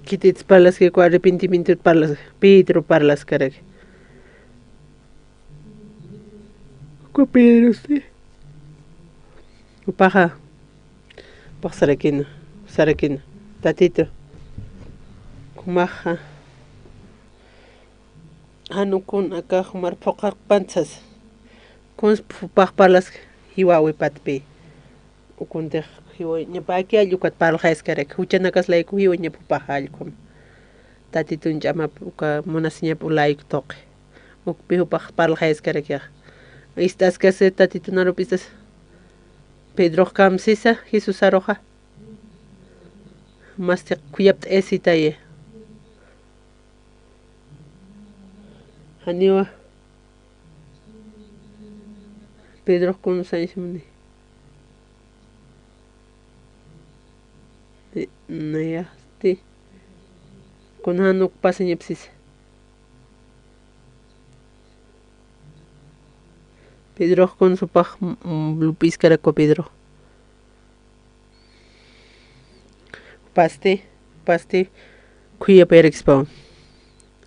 Khitits parlaski, uka arrepentimientot parlaski. Pedro parlaskaraki. Uka Pedrosti. Jupaxa. Jupax sarakïna. Sarakina, Tatitu, jumaxa, jan ukun aka jumar phuqharqpan sasa. Kuns phupax parlask jiwäwipatpï. Ukuntix jiwañapa aka allqukat parlxayaskarak, juchanakas layku jiwañapa phupax allqum. Tatitun ch'amap uka munasiñap ulayku tuqi. Ukpi jupax parlxayaskarakixa. Ist'askasi Tatitun arup'istas. Pedrox kamsisa Jesusaruxa. Masti khuyapt'ayasitayi. Janiwa. Pedrox kun sañsamuni. Nayasti. Kun jan uk pasañapsisa. Pedrox kun supax, mm, lup'iskarakwa Pedro. Pasti, pasti, khuyapayarakspawan.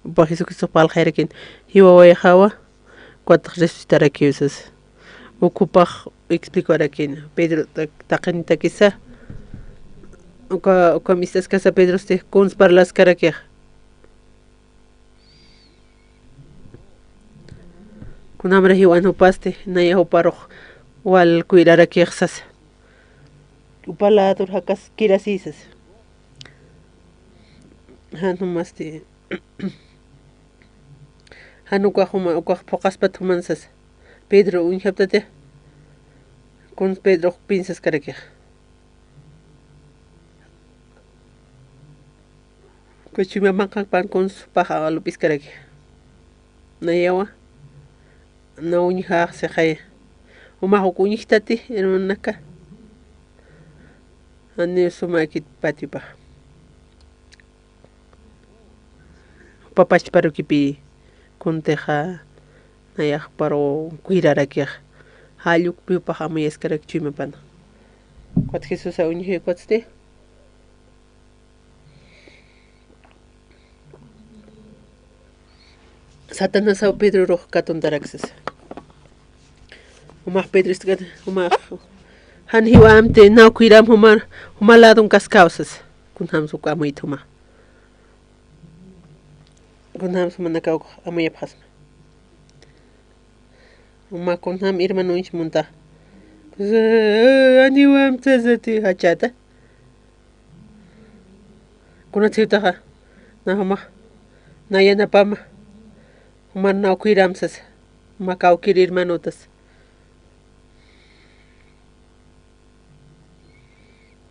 Upa Jesucristo parlxayarakin, jiwawayxawa, ukat resucitarakiw sasa. Ukhupax explicarakin, Pedro, ta-, taqinitakisa, uka, uka ist'askasa Pedrosti, kuns parlaskarakixa. Kunamra jiwan jupasti, naya juparux wal kuyrarakix sasa. Upa ladur jakaskirasï sasa. Jan jumasti. Jan ukax juma, ukax phuqaspat juman sasa. Pedro uñjaptati. Kuns Pedrox pinsaskarakix. Kuchuma manqhakpan kuns paxa lup'iskaraki. Nayawa. Na uñjax sixaya. Jumax uk uñjtati, hermanaka. Janiw sumakit patipax. Jupa pachparukipï kuntixa nayax paru kuyrarakix. Jall ukpi jupax amuyaskarak chuymapana. Ukat Jesusa uñji ukatsti. Satanasaw Pedrorux katuntaraksas. Jumax Pedro ist'k'at, jumax, jan jiwamti, naw kuyram jumar, juma ladun kaskawsas. Kunjams uk amuyt juma. Kunjams jumanakaw amuyapxasma. Juma kunjam hermano uñch munta. Jan jiwamti sasati jachata. Kunat siwtaxa, na jumax, na yanapama, jumar naw kuyram sasa, juma kawkir hermanotas.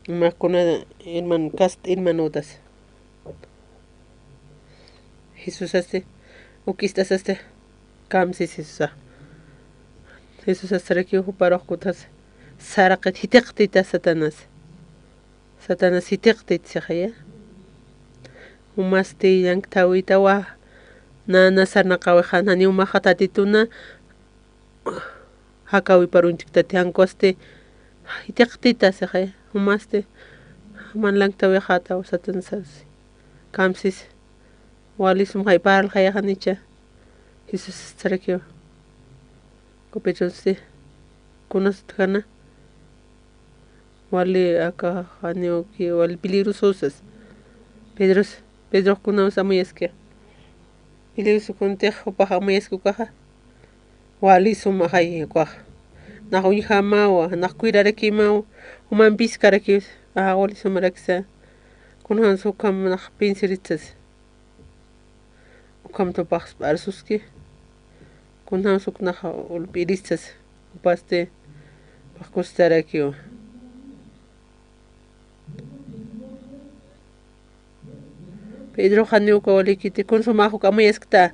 Juma kuna herman-, kast hermanotas. Jesusasti, uk ist'asasti, kamsis Jesusax. Jesusasti sarakiw juparux kutas, saraqit jithiqtita Satanás. Satanás jithiqtit sixaya. Jumasti llanktawitawa. Nana sarnaqawixan, jani jumaxa Tatituna. Jakawipar uñchktati jankusti. Jithiqtita sixaya. Jumasti. Juman llanktawixataw Satanás. Kamsis. Wali sum jay parlxayaxanicha. Jesús sarakiwa. Kupichunsti. Kunasutjana. Wali aka janiw uki, wali peligrososas. Pedros, Pedrox kunams amuyaski. Peligroso kuntix jupax amuyaski ukaxa. Wali sumaxay ukaxa. Nax uñjamawa, nax kuyrarakïmawa, jumampiskarakiw, a, wali sumaraksa. Kunjams ukham nax pinsiritsas. Ukham tupax p'arsuski. Kunjams uknax ulp'iritsas. Jupasti pax kustarakiwa. Pedro janiw uka walikiti, kun sumax uk amuyaskta.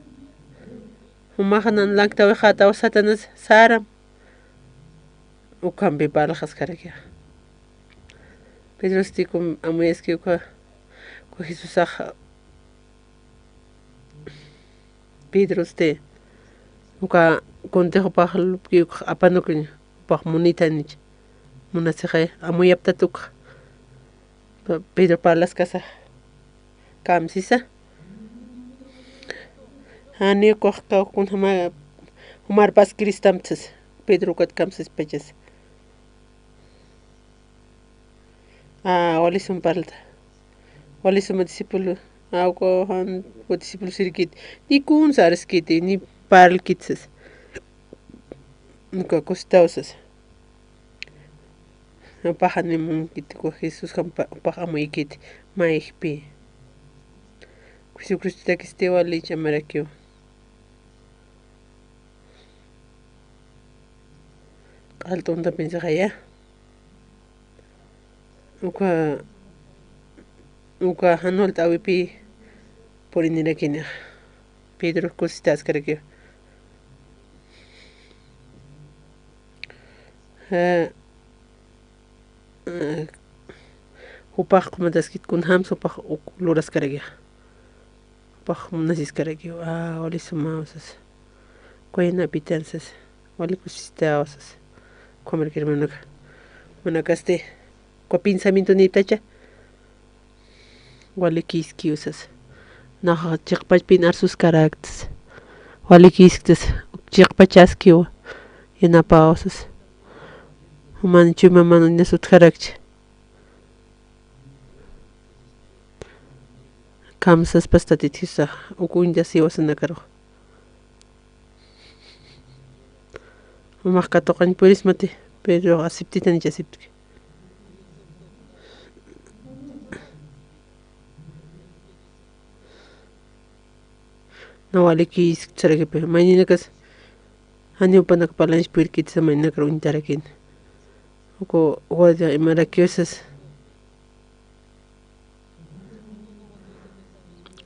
Jumax nan llanktawixataw Satanás saram. Ukhampi parlxaskarakixa. Pedrosti kum amuyaski uka, uka Jesusax Pedrosti, uka kuntix jupax lupki ukax apanukiñ, jupax munithanich. Munasixay, amuyaptat ukax. Pe-, Pedro parlaskasax. Kamsisa. Jani ukax kawkun juma, jumar paskiristamtsas. Pedro ukat kamsispachas. Ah, wali sum parlta. Wali suma discípulo. Ah, uka jan, uka discípulo sirkit. Ni kun sarskiti, ni parlkit sas. Uka kustaw sas. Jupax animunkit, uka Jesús jampa, jupax amuykit, mayjpi. Jesucristotakisti wali ch'amarakiw. Q'al t'unta piensaqaya. Uka, uka jan walt'äwipi purinirakiña. Pedro kusitaskarakiw. Eh, eh, jupax qumataskit kunjams jupax uk luraskarakixa. Jupax munasiskarakiw, ah, wali sumaw sas. Kuyanapitan sas. Wali kusistaw sas. Ukhamaraki hermanoka. Munakasti, uka pensamiento nitacha. Walikiskiw sas. Naxa chiqpachpin arsuskaraktas. Walikisktas. Chiqpachaskiw. Yanapaw sas. Juman chuyma mano inas utjarakchi. Kamsaspas tatit Jesusax, uk uñtasiw sanakarux. Jumax katuqañ purismati, pero aceptitanich aceptki. Na walikisk sarakipi, mayninakas, janiw jupanak parlañch purirkit sa mayninakar uñtarakin. Uku guardia imarakiw sas.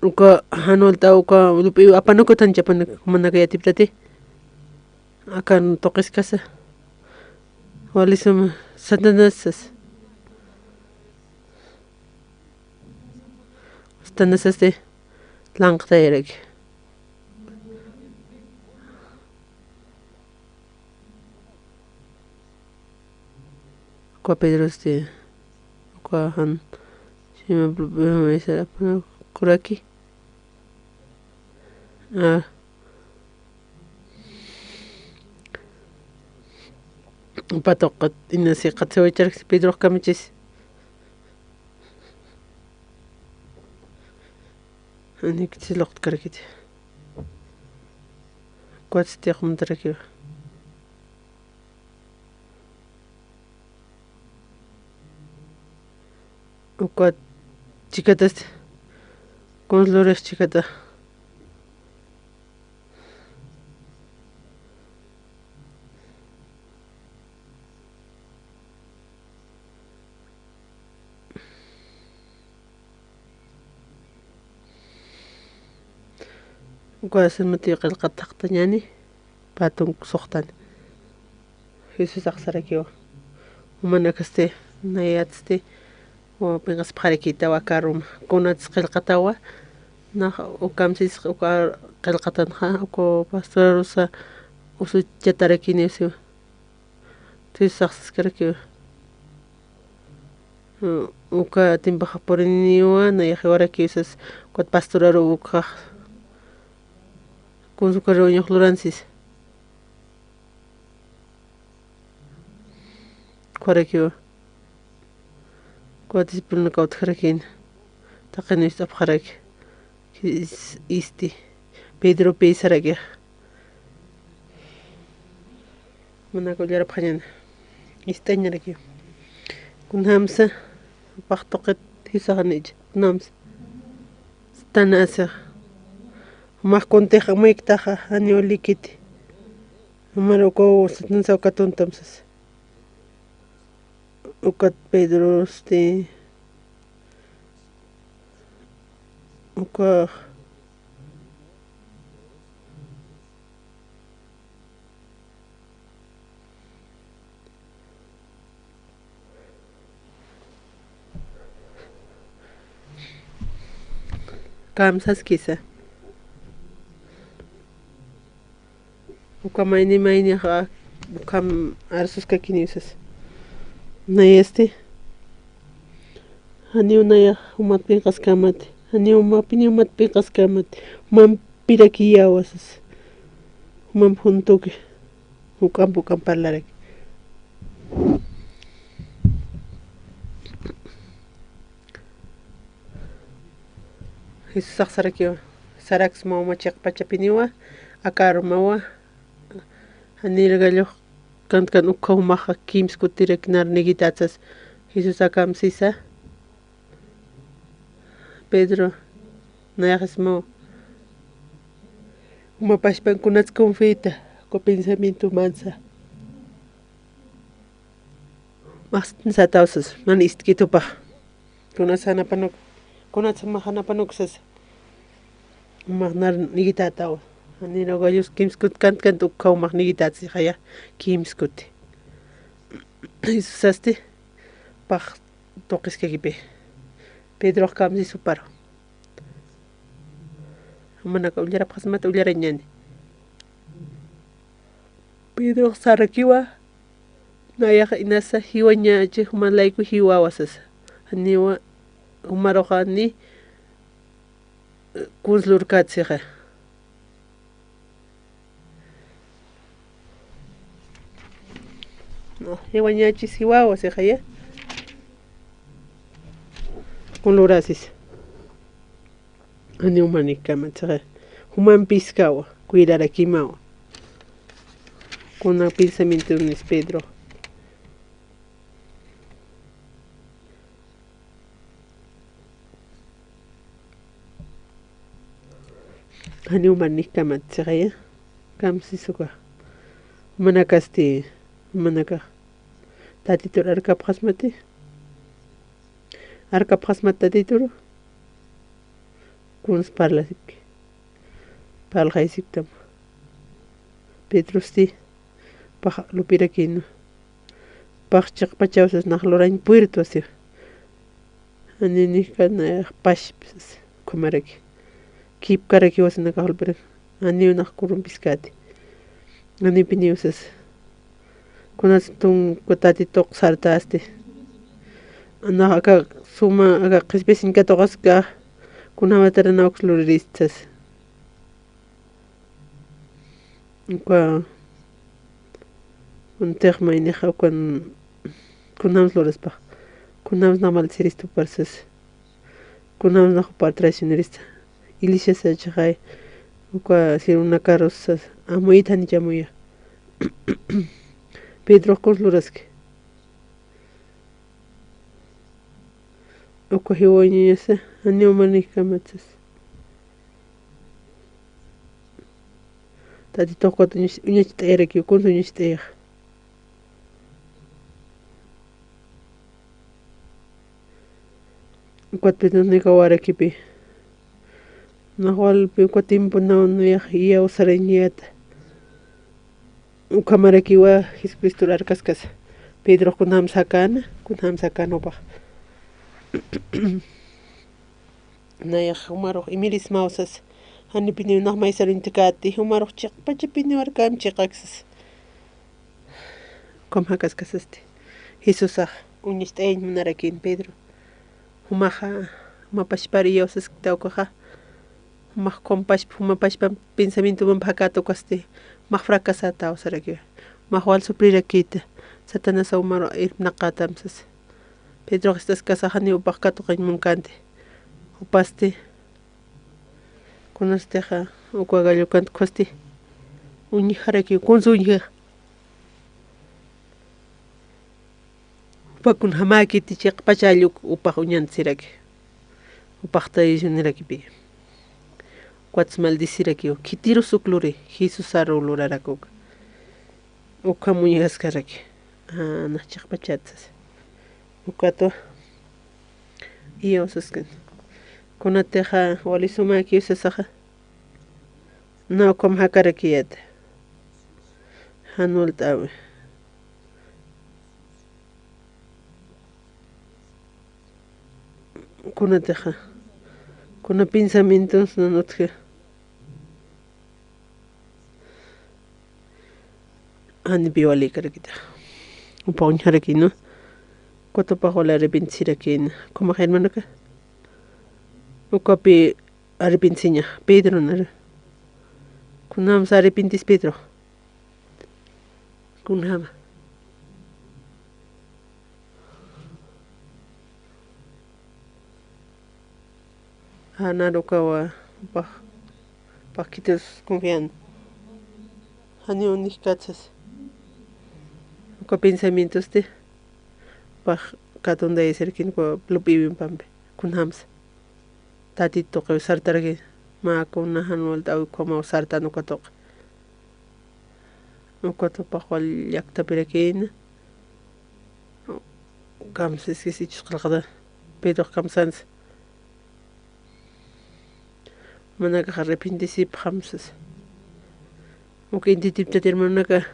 Uka jan walt'äw uka lup'iw apanukutancha apanak jumanaka yatiptati. Akan tuqiskasa. Wali suma Satanasas. Satanasasti lanqtayaraki. Uka Pedrosti, uka jan, sima blu-, blu-, blu-, kuraki. Ah. Patuqat, inasi qatsawicharak Pedrox kamichis. Anikchis luqtkarakiti. Kuatsti qumtarakiwa. Ukat chikatasti. Kuns lurix chikata. Uka simatiw qillqat thaqtañäni, patunk suxtani. Jesusax sarakiwa. Jumanakasti, nayatsti, wa pinqaspxarakïtawa aka aruma. Kunatsa qillqatawa, nax ukamsis uka qillqatanxa, uka pastorarusa usuchatarakiniw siwa. Jesusax saskarakiwa. Uka timpaxa purininiwa, nayax jiwarakiw sas, ukat pastoraruw ukxax. Kunsukaruw uñux luransis. Ukharakiwa. Uka discipulonakaw utjarakïna. Taqiniw ist'apxaraki. Is-, isti. Pedropi sarakix. Manaka ullarapxañäni. Ist'añarakiw. Kunjamsa, jupax tuqit Jesusax janich. Kunjamsa. Satanasixa. Jumax kuntix amuyktaxa, janiw likiti. Jumar ukaw Satanasa uka tuntam sasa. Ukat Pedrosti, ukax. Kamsaskisa. Uka mayni maynixa, ukham arsuskakiniw sasa. Nayasti. Janiw nayax jumat pinqaskämati. Janiw jumapiñ jumat pinqaskämati. Jumampirakiyäwa sasa. Jumamp juntuki. Juk'amp juk'amp parlaraki. Jesusax sarakiwa, saraksmawa mä chiqpachapiniwa, aka arumawa, janir gallux kantkan ukkhaw jumaxa kimsa kutirak nar nigitätsas. Jesús akham sisa, Pedro, nayaxismaw, juma pachpan kunats confiita, uka pensamientomansa. Mas satawsas, man istkitupax. Kunatsa janapanuk, kunatsa janapanuk sasa. Jumax nar nigitätawa. Janir gallus kimsa kut kant kant ukkhaw jumax nigitätsixaya kimsa kuti. Jesusasti pax tuqiskakipi. Pedrox kamsisa juparu. Jumanaka ullarapxasmat ullarañäni. Pedrox sarakiwa, nayax inasa jiwañächi, juma layku jiwawa sasa. Janiwa, jumaruxa ni, eh, kuns lurkätsixa. No, jiwañächis jiwawa sixaya. Kun lurasis. Janiw manikkamat sixaya. Jumampiskawa, cuidarakimawa. Kuna pensamientonis Pedro. Janiw manikkamat sixaya. Kamsisa uka. Jumanakasti, jumanakax Tatitur arkapxasmati. Arkapxasmat Tatituru. Kuns parlasipki. Parlxaysiptam. Pedrosti pax lupirakïnwa. Pax chiqpachaw sas nax lurañ puerto siwa. Janiw nixka nayax pachpa sas, ukhamaraki. Kipkarakiwa sas nakax lupirak. Janiw nax kurumpiskäti. Janipiniw sas. Kunats tunka Tatituq sartästi. Nax aka suma, aka qhispisiñ katuqaska, kunjamatar nax uks lurirista sas. Uka, kuntix maynixa, ukan, kunjams luraspax, kunjams nax maldecirista jupar sas, kunjams nax jupar traicionarista. Iglesias chixay, uka sirunakaru sas, amuyit janicha amuya. Pedrox kuns luraski. Uka jiwañasa, janiw manikkamat sas. Tatitux ukat uñach-, uñacht'ayarakiw, kuns uñacht'ayax. Ukat Pedro nikawarakipï. Nax walpi uka tiemponaw nayax iyawsarañäta. Ukhamarakiwa Jesucristor arkaskasa. Pedrox kunjams jakäna, kunjams jakäna jupax. Nayax jumarux imirismaw sas. Janipiniw nax maysaruñt'käti, jumarux chiqpachapiniw arkäm chiqak sas. Ukham jakaskasasti. Jesusax uñacht'ayañ munarakïn Pedro. Jumaxa, juma pachpar iyawsaskta ukaxa. Jumax ukham pachpa, juma pachpa pensamientomamp jakät ukasti. Jumax fracasätaw sarakiwa. Jumax wal sufrirakïta. Satanasaw umaru irpnaqätam sas. Pedrox ist'askasa janiw jupax katuqañ munkänti. Jupasti. Kunastixa, uka gallo kant ukhasti. Uñjarakiw, kuns uñja. Jupa kunjamäkiti chiqpachalluk, jupax uñantsiraki. Jupax traicionarakipï. Ukats maldecirakiw, khitirus uk luri, Jesusaru lurarak uka. Ukham uñjaskaraki. Ah, nax chiqpachat sas. Ukatwa. Iyawsaskan. Kunatixa wali sumäkiw sasaxa. Nax ukham jakarakiyäta. Jan walt'äwi. Kunatixa. Kuna pensamientos nan utji. Janipi walïkarakitixa. Jupa uñjarakïnwa. Ukatwa jupax wali arrepentisirakïna. Ukhamax hermanoka. Ukapï arrepentisiña. Pedro nara. Kunjams arrepentis Pedro. Kunjama. Janar ukawa, pax, pax khitis confian. Janiw nijkät sas. Uka pensamientosti, pax, katuntayasirakin uka lup'iwimpi, kunjamsa. Tatit tuqiw sartarakin, mä kuna jan walt'äwi ukhamaw sartan uka tuqi. Uka tupax wal llaktapirakïna. Kamsiskis Hechos qillqata, Pedrox kamsansa. Jumanakax arrepentisipxam sasa. Uka intitiptati hermanonaka,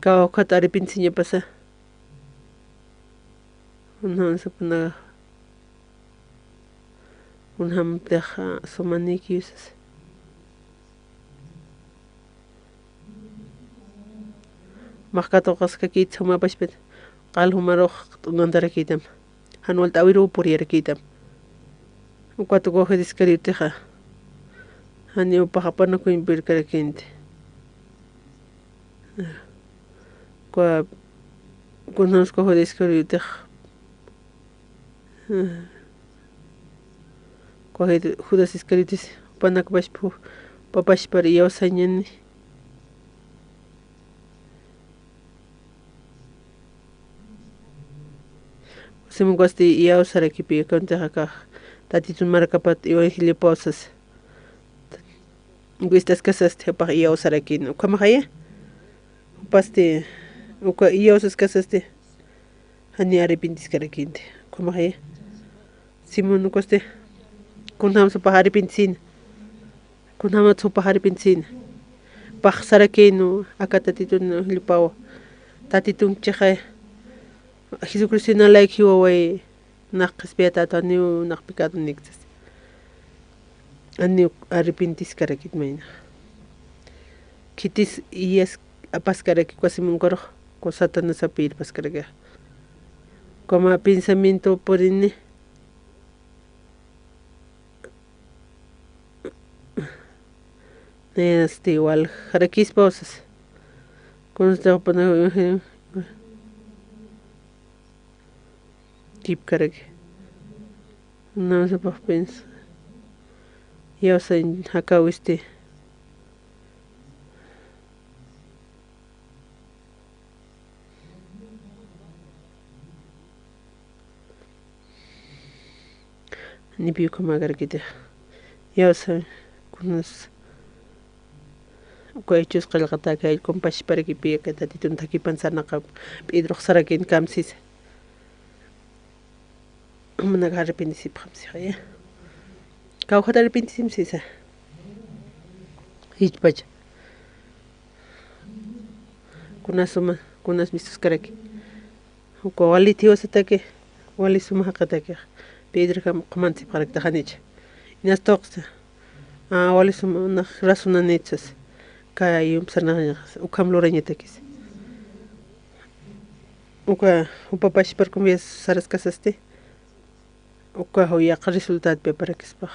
kawkhat arrepentisiñapasa. Kunjamsa kunaka, kunjamtix sumanïkiw sasa. Max katuqaskakït suma pachpat, qal jumarux t'unantarakïtam. Jan walt'äwiruw puriyarakïtam. Ukat uka Judas Iscariotexa, janiw pax apanakuñ purkarakïnti. Uka, kunjams uka Judas Iscariotex, uka Judas Iscariotes, jupanak pachpa, pachpar iyawsañani. Simunkasti iyawsarakipi, kuntixa akax Tatitun markapat evangeliopaw sasa. Gustas kasasti, jupax iyawsarakïn. Ukhamaxaya, jupasti, uka iyawsaskasasti, jani arrepentiskarakïnti. Ukhamaxaya. Simón ukasti, kunjamsa jupax arrepentisïna. Kunjamatsa jupax arrepentisïna. Pax sarakïnwa, aka Tatitun evangeliopawa. Tatitunkchixay, Jesucristo inalaykï jiwawayi, nax qhispiyatätwa, janiw nax pecadonïkta sasa. Janiw arrepentiskarakit maynax. Khitis iyas apaskaraki uka Simonkarux, uka Satanasap irpaskaraki. Uka mä pensamiento purini. Nayasti waljarakispaw sasa. Kunsti jupanak kipkaraki. Namsapax pensa. Iyawsañ jakäwisti. Janipi ukhamakarkiti. Iyawsañ, kunas, uka Hechos qillqatak allqun pachparakipi aka Tatitun thakipan sarnaqap Pedrox sarakïn kamsisa. Jumanakax arrepentisipxam sixaya. Kawkhat arrepentisim sisa. Jichpacha. Kunas suma, kunas mistuskaraki. Uka walit jiwasataki, wali suma jaqitaki. Pedrokam qhumansipxarakta janicha. Inas tuqsa. A, wali suma, nax razonanït sasa. Kay yump sarnaqañaxa, ukham lurañatakisa. Uka, jupa pachpar confianza saraskasasti. Uka yaqha resultado piaparakispax.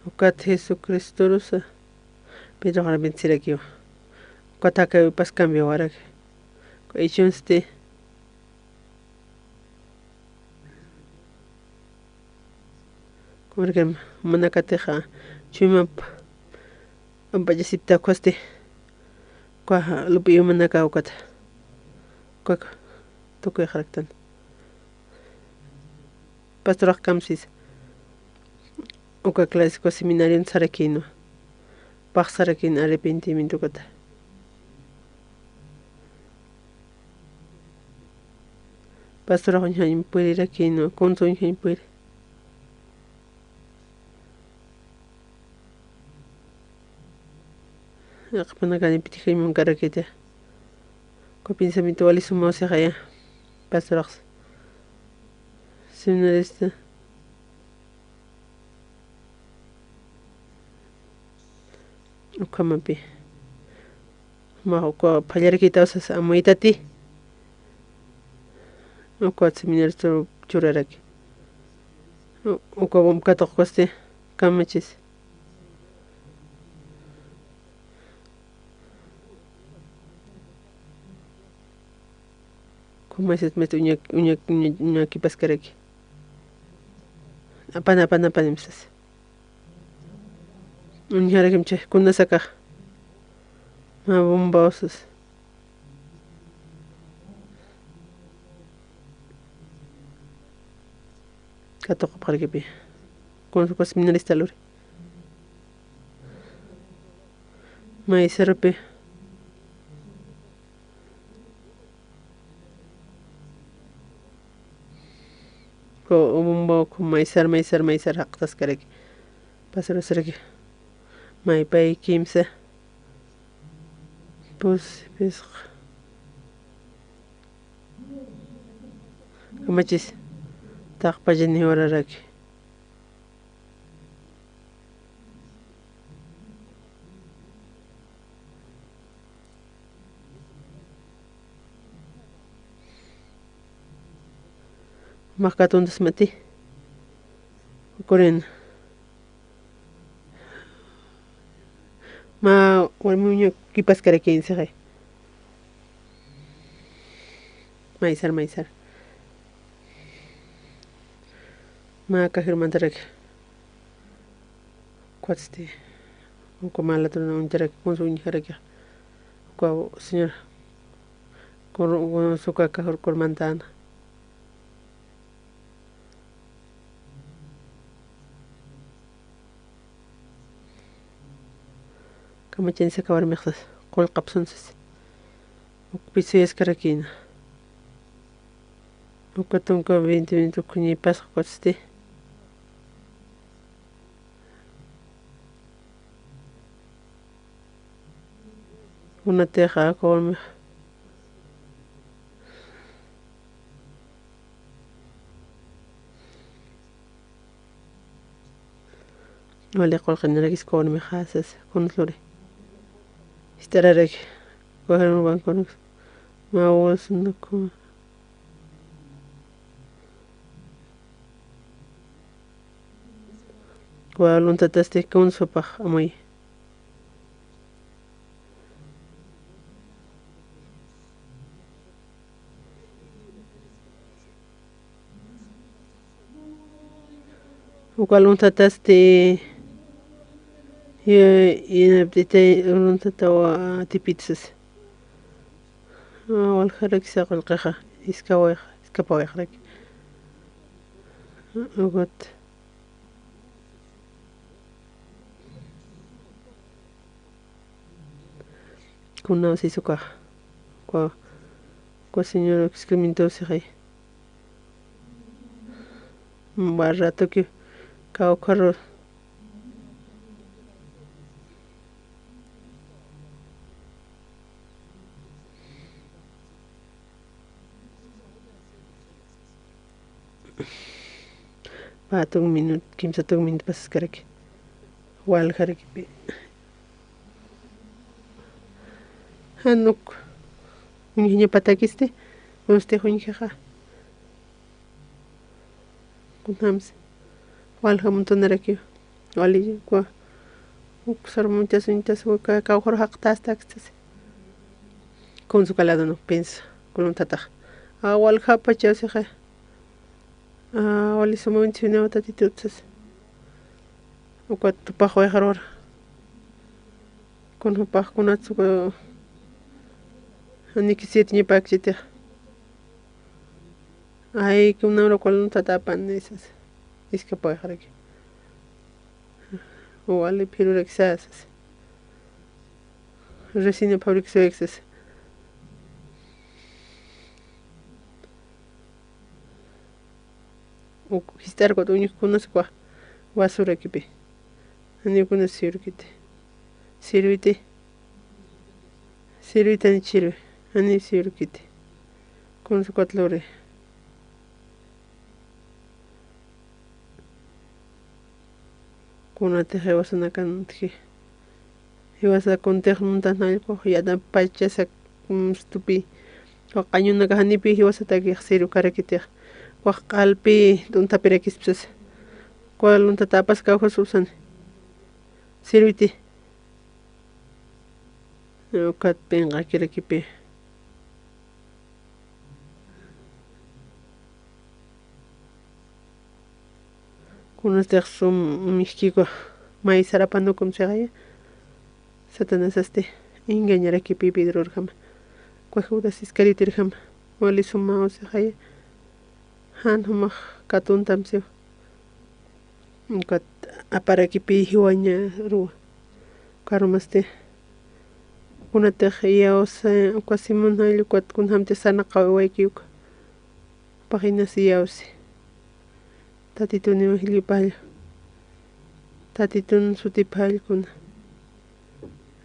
Ukat Jesucristorusa Pedrox arrepentisirakïwa. Ukat jakäwipas cambiawaraki. Uka Hechonsti. Kumarkam, jumanakatixa chuymap ampachasipta ukhasti. Uka lup'iw jumanaka ukat. Uka tukuyxaraktan. Pastorax kamsisa. Uka clase uka seminarion sarakïnwa. Pax sarakïn arrepentimiento ukata. Pastorax uñjañ purirakïnwa, kunsa uñjañ puri. Yaqhipanakani pitijaymunkarakiti. Uka pensamiento wali sumaw sixaya. Pastorax. Seminarista. Ukhamapi. Mä uka phallarakïtaw sasa amuytati. Uka seminarista churaraki. U-, uka wamkatuq ukhasti kamachis. Kumasat mist uñak, uñak, uñak, uñakipaskaraki. Apan, apan, apan, imsas. Uñjarakimchi, kunasakax. Mä bombaw sas. Katuqapxarakipi. Kunsukas minarista luri. Maysarupi. Ko, bombaw ko maysar, maysar, maysar jaqtaskaraki. Pasarusaraki. Maypay kimsa. Pus, pisqa. Kamachis. Taqpachani uraraki. Maqkatuntas mati. Kurin. Mä warmiña kipaskarakin sixi. Maysar, maysar. Mä kajir mantarak. Kuatsti. Uka mä latruna uñjarak, kunsu uñjarak. Uka señor. Kur, kunsuka kajir kurmantana. Kamachansa kawarmixsas, qullqapsunsis. Uk pisuyaskarakina. Uka tunka veinte minutos kuñipas qusti. Kunatixa, kawarmix. Wali qullqinarakiskwa warmixasas, kuns luri. Ist'araraki, kujarun bankunaks, mä wawasnaku. Waluntatasti kunsupax amuy. Uka lunthatasti, yu-, yunapt'itay lunthatawan atipitsas. Ah, waljarakisa qullqixa, iskawayxa, iskapawayxaraki. Ukat. Kunaw sisukax. Kwa, kwa señor excremento sixi. Barratoki kawkharus. Pä tuk minut, kimsa tuk minut pasaskaraki. Waljarakipi. Jan uk uñjañapatakisti, kunsti uñjaxa. Kunjams. Walja muntunarakiw. Wali, kwa, uk sarmuchas, uñtas, uka, kawkhur jaqtasta, akstas. Kunsuka ladun uk pinsa, kulunthatax. A, waljapachaw sixa. A, wali suma bendicionaw Tatitutsas. Ukat tupaxwayxarur. Kunjupax kunatsuka. Aniki siete ñapakchitix. Ay, kunamra kulunthatapan nisas. Iskapawayxaraki. Wali phirurakisasas. Resina fabrikaswayaksas. Uk, jist'arkut uñjkunas kwa, basurakipi. Janiw kunas sirvikiti. Sirviti. Sirvitan sirvi. Janiw sirvikiti. Kunas ukat luri. Kunatix jiwasanakan utji. Jiwasa kuntix muntan jallqux yanapachasak, mm, stupi. Waqañunaka janipi jiwasatakix sirvikarakitix. Waq q'alpi t'unthapirakispsas. Kwa luntatapas kawkhas usani. Sirviti. Ukat pinqakirakipi. Kunastix sum miskikwa may sarapanukum siqaya. Satanasasti engañarakipi Pedrorjama, ukwa Judas Iscarioterjama, wali sumaw siqaya. Jan jumax katuntam siwa. Ukat aparakipi jiwañaruwa. Karumasti kunatix iyawsa, ukwa Simón jall, ukat kunjamti sarnaqawiwayki uka. Paginas iyawsi. Tatituniw jillipälla. Tatitun sutipälla kuna.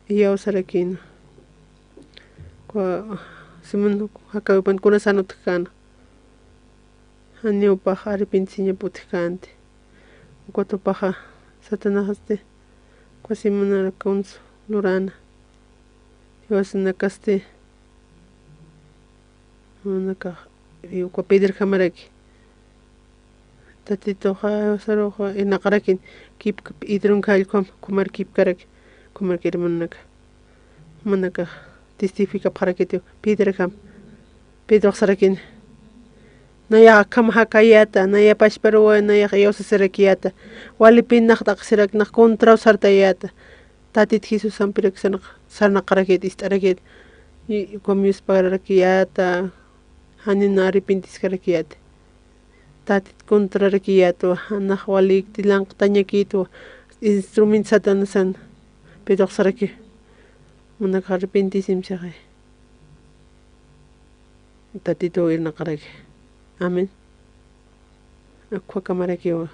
Iyawsarakïna. Ukwa Simón jakawipan kuna sanutjkana. Janiw jupax arrepentisiñap utjkänti. Ukat jupaxa Satanaxasti ukwa Simónarak kunsa luräna. Jiwasanakasti, jumanakax, ukwa Pedrojamarak. Tatituxa jiwasaruxa irnaqarakin, kipk Pedrunjall ukham, ukhamar kipkarak, ukhamar hermanonaka. Jumanakax testifikapxarakitiw Pedrojam. Pedrox sarakin: Nayax akham jakayäta, nayax pachparuwa, nayax iyawsasarakiyäta. Walipin nax t'aqhisirak, nax contraw sartayäta. Tatit Jesusampirak sarnaq-, sarnaqarakit, ist'arakit. Y ukham yusparakiyäta, janina arrepentiskarakiyäta. Tatit contrarakiyätwa, nax walikti lanqtañakïtwa, instrumento Satanasan. Pedrox saraki: Jumanakax arrepentisim siqay. Tatituw irnaqaraki. Amén. Ukhakhamarakiwa.